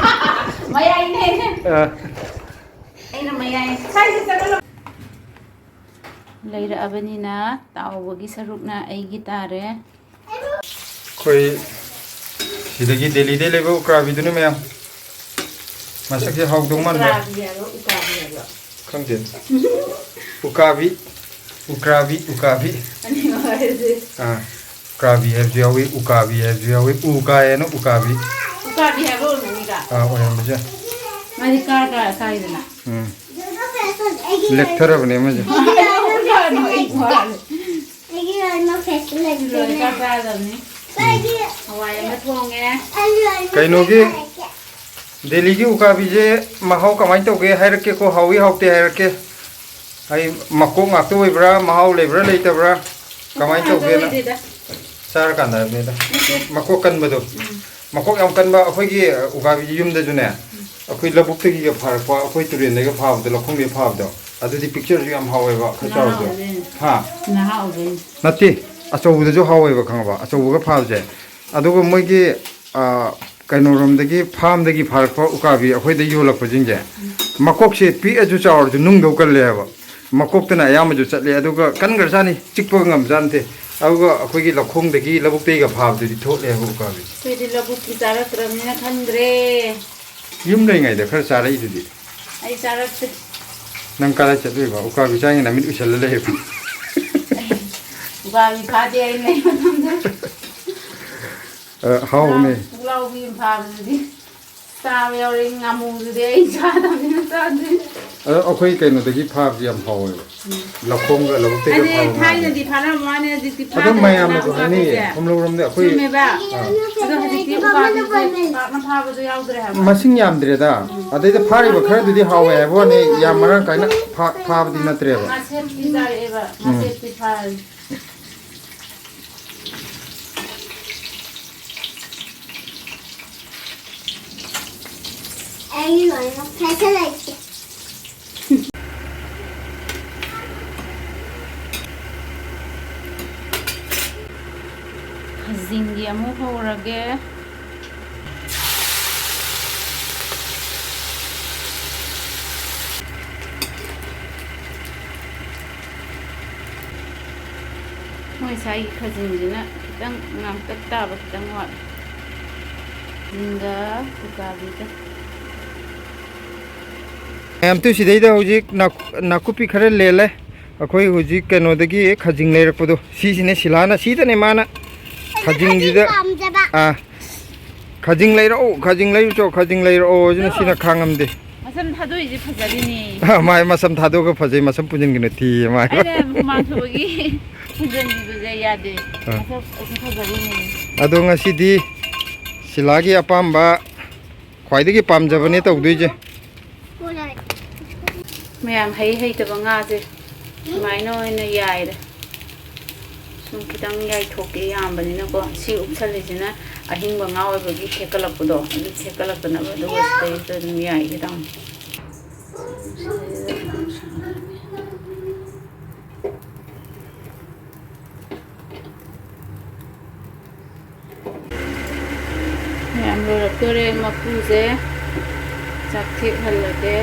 ꯃꯌꯥꯏꯅꯦ꯫ ꯑꯥ꯫ ꯑꯩꯅ ꯃꯌꯥꯏ꯫ ꯁ꯭ꯋꯥꯏꯗ ꯆꯠꯂꯣ꯫ ꯂꯩꯔꯛꯑꯕꯅꯤꯅ ꯇꯥꯎꯕꯒꯤ ꯁꯔꯨꯛꯅ ꯑꯩꯒꯤ ꯇꯥꯔꯦ꯫ ꯑꯩꯈꯣꯏ ꯁꯤꯗꯒꯤ ꯗꯦꯜꯂꯤꯗꯩ ꯂꯩꯕ ꯎꯀꯥꯕꯤꯗꯨꯅꯤ ꯃꯌꯥꯝ꯫ ꯃꯁꯛꯁꯦ ꯍꯥꯎꯗꯧ ꯃꯥꯟꯕ꯭ꯔꯥ? ꯎꯀꯥꯕꯤ ꯍꯥꯏꯕ꯭ꯔꯣ, ꯎꯀꯥꯕꯤ ꯍꯥꯏꯕ꯭ꯔꯣ? ꯈꯪꯗꯦ꯫ ꯎꯀꯥꯕꯤ, ꯎꯀ꯭ꯔꯥꯕꯤ, ꯎꯀꯥꯕꯤ꯫ ꯑꯅꯤꯃꯛ ꯍꯥꯏꯔꯁꯤ꯫ ꯑꯥ, ꯎꯀ꯭ꯔꯥꯕꯤ ꯍꯥꯏꯕꯁꯨ ꯌꯥꯎꯏ, ꯎꯀꯥꯕꯤ ꯍꯥꯏꯕꯁꯨ ꯌꯥꯎꯏ, ꯎ ꯀꯥꯏꯌꯦꯅ ꯎꯀꯥꯕꯤ꯫ ꯎꯀꯥꯕꯤ ꯍꯥꯏꯕ ꯑꯣꯏꯔꯝꯒꯅꯤꯗ꯫ ꯑꯥ, ꯑꯣꯏꯔꯝꯕꯁꯨ ꯥꯏ꯫ ꯃꯥꯗꯤ ꯀꯥ ꯀꯥ ꯀꯥꯏꯗꯅ꯫ ꯎꯝ꯫ ꯂꯦꯛꯊꯔꯕꯅꯦ ꯑꯃꯁꯦ꯫ ꯑꯩꯒꯤ ꯂꯣꯏꯅꯃꯛ ꯐꯦꯁꯇ ꯂꯩꯕꯅꯦ꯫ ꯂꯣꯏ ꯆꯥꯛ ꯆꯥꯔꯗꯕꯅꯤ꯫ ꯑꯩꯒꯤ ꯍꯋꯥꯏ ꯑꯃ ꯊꯣꯡꯉꯦ꯫ ꯑꯩꯒꯤ ꯂꯣꯏꯅꯃꯛ ꯀꯩꯅꯣꯒꯤ ꯐꯦꯁ ꯂꯩꯇꯦ꯫ ꯗꯦꯜꯂꯤꯒꯤ ꯎꯀꯥꯕꯤꯁꯦ ꯃꯍꯥꯎ ꯀꯃꯥꯏꯅ ꯇꯧꯒꯦ ꯍꯥꯏꯔꯛꯀꯦꯀꯣ, ꯍꯥꯎꯏ ꯍꯥꯎꯇꯦ ꯍꯥꯏꯔꯛꯀꯦ꯫ ꯑꯩ ꯃꯀꯣꯛ ꯉꯥꯛꯇ ꯑꯣꯏꯕ꯭ꯔꯥ, ꯃꯍꯥꯎ ꯂꯩꯕ꯭ꯔꯥ ꯂꯩꯇꯕ꯭ꯔꯥ, ꯀꯃꯥꯏꯅ ꯃꯀꯣꯛ ꯉꯥꯛꯇ ꯇꯧꯒꯦꯅ ꯑꯣꯏꯗꯦꯗ꯫ ꯆꯥꯔꯀꯥꯟꯗ ꯍꯥꯏꯕꯅꯤꯗ꯫ ꯅꯠꯇꯦ꯫ ꯃꯀꯣꯛ ꯀꯟꯕꯗꯣ꯫ ꯎꯝ꯫ ꯃꯀꯣꯛ ꯌꯥꯝ ꯀꯟꯕ ꯑꯩꯈꯣꯏꯒꯤ, ꯑ, ꯎꯀꯥꯕꯤꯁꯦ ꯌꯨꯝꯗꯁꯨꯅꯦ, ꯎꯝ꯫ ꯑꯩꯈꯣꯏ ꯂꯧꯕꯨꯛꯇꯒꯤꯒ ꯐꯥꯔꯛꯄ, ꯑꯩꯈꯣꯏ ꯇꯨꯔꯦꯟꯗꯒꯤꯒ ꯐꯥꯕꯗꯣ, ꯂꯧꯈꯣꯡꯗꯒꯤ ꯐꯥꯕꯗꯣ, ꯑꯗꯨꯗꯤ ꯄꯤꯛꯆꯔꯁꯨ ꯌꯥꯝ ꯍꯥꯎꯋꯦꯕ, ꯈꯔ ꯆꯥꯎꯔꯁꯨ꯫ ꯉꯥꯍꯥꯎꯕꯅꯦ꯫ ꯍꯥ? ꯉꯥꯍꯥꯎꯕꯅꯦ꯫ ꯅꯠꯇꯦ, ꯑꯆꯧꯕꯗꯁꯨ ꯍꯥꯎꯋꯦꯕ, ꯈꯪꯉꯕ? ꯑꯆꯧꯕꯒ ꯐꯥꯕꯁꯦ꯫ ꯑꯗꯨꯒ ꯃꯣꯏꯒꯤ, ꯑ, ꯀꯩꯅꯣꯔꯣꯝꯗꯒꯤ, ꯐꯥꯝꯗꯒꯤ ꯐꯥꯔꯛꯄ ꯎꯀꯥꯕꯤ ꯑꯩꯈꯣꯏꯗ ꯌꯣꯜꯂꯛꯄꯁꯤꯡꯁꯦ, ꯃꯀꯣꯛꯁꯦ ꯄꯤꯛꯑꯁꯨ ꯆꯥꯎꯔꯁꯨ ꯅꯨꯡꯗꯧ ꯀꯜꯂꯦ ꯍꯥꯏꯕ꯫ ꯃꯀꯣꯛꯇꯅ ꯑꯌꯥꯝꯕꯁꯨ ꯆꯠꯂꯦ, ꯑꯗꯨꯒ ꯀꯟꯈ꯭ꯔꯖꯥꯠꯅꯤ, ꯆꯤꯛꯄ ꯉꯝꯖꯥꯠꯅꯠꯇꯦ꯫ ꯑꯗꯨꯒ ꯑꯩꯈꯣꯏꯒꯤ ꯂꯧꯈꯣꯡꯗꯒꯤ, ꯂꯧꯕꯨꯛꯇꯒꯤꯒ ꯐꯥꯕꯗꯨꯗꯤ ꯊꯣꯠꯂꯦ ꯍꯥꯏꯕ ꯎꯀꯥꯕꯤ꯫ ꯑꯩꯈꯣꯏꯗꯤ ꯂꯧꯕꯨꯛꯀꯤ ꯆꯥꯔꯛꯇ꯭ꯔꯕꯅꯤꯅ ꯈꯪꯗ꯭ꯔꯦ꯫ ꯌꯨꯝ ꯂꯩꯉꯩꯗ ꯈꯔ ꯆꯥꯔꯛꯏꯗꯨꯗꯤ꯫ ꯑꯩ ꯆꯥꯔꯛꯇꯦ꯫ ꯅꯪ ꯀꯗꯥꯏ ꯆꯠꯂꯨꯏꯕ? ꯎꯀꯥꯕꯤ ꯆꯥꯉꯩ ꯅꯃꯤꯠ ꯎꯏꯁꯜꯂ ꯂꯩꯌꯦꯕ꯫ ꯎꯀꯥꯕꯤ ꯐꯥꯗꯦ ꯑꯩ ꯂꯩ ꯃꯇꯝꯗ꯫ ꯑ, ꯍꯥꯎꯕꯅꯦ꯫ ꯄꯨꯛꯂꯥꯎ-, ꯄꯨꯛꯂꯥꯎꯕꯤ ꯑꯃ ꯐꯥꯕꯗꯨꯗꯤ ꯆꯥꯕ ꯌꯥꯎꯔꯦ, ꯉꯥꯃꯨꯗꯨꯗꯤ ꯑꯩ ꯆꯥꯗꯕꯅꯤꯅ ꯆꯥꯗꯦ꯫ ꯑꯗꯣ ꯑꯩꯈꯣꯏ ꯀꯩꯅꯣꯗꯒꯤ ꯐꯥꯕꯁꯦ ꯌꯥꯝ ꯍꯥꯎꯋꯦꯕ꯫ ꯎꯝ꯫ ꯂꯧꯈꯣꯡꯒ ꯂꯧꯕꯨꯛꯇꯒꯤ ꯍꯥꯏꯗꯤ ꯐꯥꯕ ꯉꯥꯗꯣ꯫ ꯊꯥꯏꯅꯗꯤ ꯐꯥꯔꯝꯕ ꯋꯥꯅꯤ, ꯍꯧꯖꯤꯛꯇꯤ ꯑꯗꯨꯝ ꯐꯥꯗ꯭ꯔꯦꯗꯅ ꯃꯌꯥꯝꯅꯁꯨ ꯍꯥꯏꯅꯩꯌꯦ, ꯎꯀꯥꯕꯤꯁꯦ꯫ ꯈꯨꯝꯂꯧꯔꯣꯝꯗ ꯑꯩꯈꯣꯏ ꯆꯨꯝꯃꯦꯕ꯫ ꯑꯥ꯫ ꯑꯗꯣ ꯍꯧꯖꯤꯛꯇꯤ ꯎꯀꯥꯕꯤꯁꯦ ꯄꯥꯛꯅ ꯐꯥꯕꯁꯨ ꯌꯥꯎꯗ꯭ꯔꯦ ꯍꯥꯏꯕ꯫ ꯃꯁꯤꯡ ꯌꯥꯝꯗ꯭ꯔꯦꯗ꯫ ꯎꯝ꯫ ꯑꯗꯩꯗ ꯐꯥꯔꯤꯕ ꯈꯔꯗꯨꯗꯤ ꯍꯥꯎꯋꯦ ꯍꯥꯏꯕ ꯋꯥꯅꯤ, ꯌꯥꯝ ꯃꯔꯥꯡ ꯀꯥꯏꯅ ꯐꯥ-, ꯐꯥꯕꯗꯤ ꯅꯠꯇ꯭ꯔꯦꯕ꯫ ꯃꯥꯁꯦꯞꯇꯤ ꯆꯥꯔꯛꯑꯦꯕ, ꯎꯝ꯫ ꯃꯥꯁꯦꯞꯇꯤ ꯐꯥꯔꯦ꯫ ꯑꯩ ꯂꯣꯏꯅ ꯐꯦꯁꯟ ꯂꯩꯇꯦ꯫ ꯑꯃꯨꯛ ꯍꯧꯔꯒꯦ꯫ ꯃꯣꯏ ꯁ꯭ꯋꯥꯏꯒꯤ ꯈꯥꯖꯤꯡꯁꯤꯅ ꯈꯤꯇꯪ ꯉꯥꯡꯇꯛ ꯇꯥꯕ ꯈꯤꯇꯪ ꯋꯥꯠꯂꯤ꯫ ꯈꯥꯖꯤꯡꯒ ꯎꯀꯥꯕꯤꯒ꯫ ꯃꯌꯥꯝ, ꯇꯨ ꯁꯤꯗꯩꯗ ꯍꯧꯖꯤꯛ ꯅꯥꯀꯨ-, ꯅꯥꯀꯨꯞꯄꯤ ꯈꯔ ꯂꯦꯜꯂꯦ꯫ ꯑꯩꯈꯣꯏ ꯍꯧꯖꯤꯛ ꯀꯩꯅꯣꯗꯒꯤ ꯈꯥꯖꯤꯡ ꯂꯩꯔꯛꯄꯗꯣ, ꯁꯤꯁꯤꯅꯦ ꯁꯤꯂꯥꯅ, ꯁꯤꯗꯅꯦ ꯃꯥꯅ ꯈꯥꯖꯤꯡꯁꯤꯗ, ꯄꯥꯝꯖꯕ꯫ ꯑꯥ, "ꯈꯥꯖꯤꯡ ꯂꯩꯔꯛꯑꯣ, ꯈꯥꯖꯤꯡ ꯂꯩꯔꯨꯆꯣ, ꯈꯥꯖꯤꯡ ꯂꯩꯔꯛꯑꯣ" ꯍꯥꯏꯁꯤꯅ ꯁꯤꯅ ꯈꯥꯡꯉꯝꯗꯦ꯫ ꯃꯁꯝ ꯊꯥꯗꯣꯛꯏꯁꯦ ꯐꯖꯔꯤꯅꯦ꯫ ꯃꯥꯏ ꯃꯁꯝ ꯊꯥꯗꯣꯛꯑꯒ ꯐꯖꯩ, ꯃꯁꯝ ꯄꯨꯟꯁꯤꯟꯒꯅꯨ ꯊꯤꯌꯦ ꯃꯥꯏ꯫ ꯑꯩꯅ ꯍꯨꯃꯥꯡ ꯁꯧꯕꯒꯤ ꯄꯨꯟꯁꯤꯟꯕꯤꯕꯁꯦ ꯌꯥꯗꯦ꯫ ꯑꯥ꯫ ꯃꯁꯛ ꯑꯁꯤ ꯐꯖꯔꯤꯅꯦ꯫ ꯑꯗꯣ ꯉꯁꯤꯗꯤ ꯁꯤꯂꯥꯒꯤ ꯑꯄꯥꯝꯕ, ꯈ꯭ꯋꯥꯏꯗꯒꯤ ꯄꯥꯝꯖꯕꯅꯦ ꯇꯧꯗꯣꯏꯁꯦ꯫ ꯃꯌꯥꯝ, ꯍꯩ ꯍꯩꯇꯕ ꯉꯥꯁꯦ ꯁꯨꯃꯥꯏꯅ ꯑꯣꯏꯅ ꯌꯥꯏꯔꯦ꯫ ꯁꯨꯝ ꯈꯤꯇꯪ ꯌꯥꯏꯊꯣꯛꯀꯦ, ꯌꯥꯝꯕꯅꯤꯅꯀꯣ꯫ ꯁꯤ ꯎꯞꯁꯜꯂꯤꯁꯤꯅ ꯑꯍꯤꯡꯕ ꯉꯥ ꯑꯣꯏꯕꯒꯤ ꯈꯦꯠꯀꯠꯂꯛꯄꯗꯣ, ꯑꯗꯨ ꯈꯦꯠꯀꯠꯂꯛꯇꯅꯕ꯫ ꯑꯗꯨꯒ ꯁꯤꯗꯩꯁꯤꯗ ꯑꯗꯨꯝ ꯌꯥꯏꯒꯦ ꯇꯧꯅꯤ꯫ ꯃꯌꯥꯝ, ꯂꯣꯏꯔꯛꯇꯣꯔꯦ꯫ ꯃꯀꯨꯁꯦ ꯆꯥꯛꯊꯦꯛꯍꯜꯂꯒꯦ꯫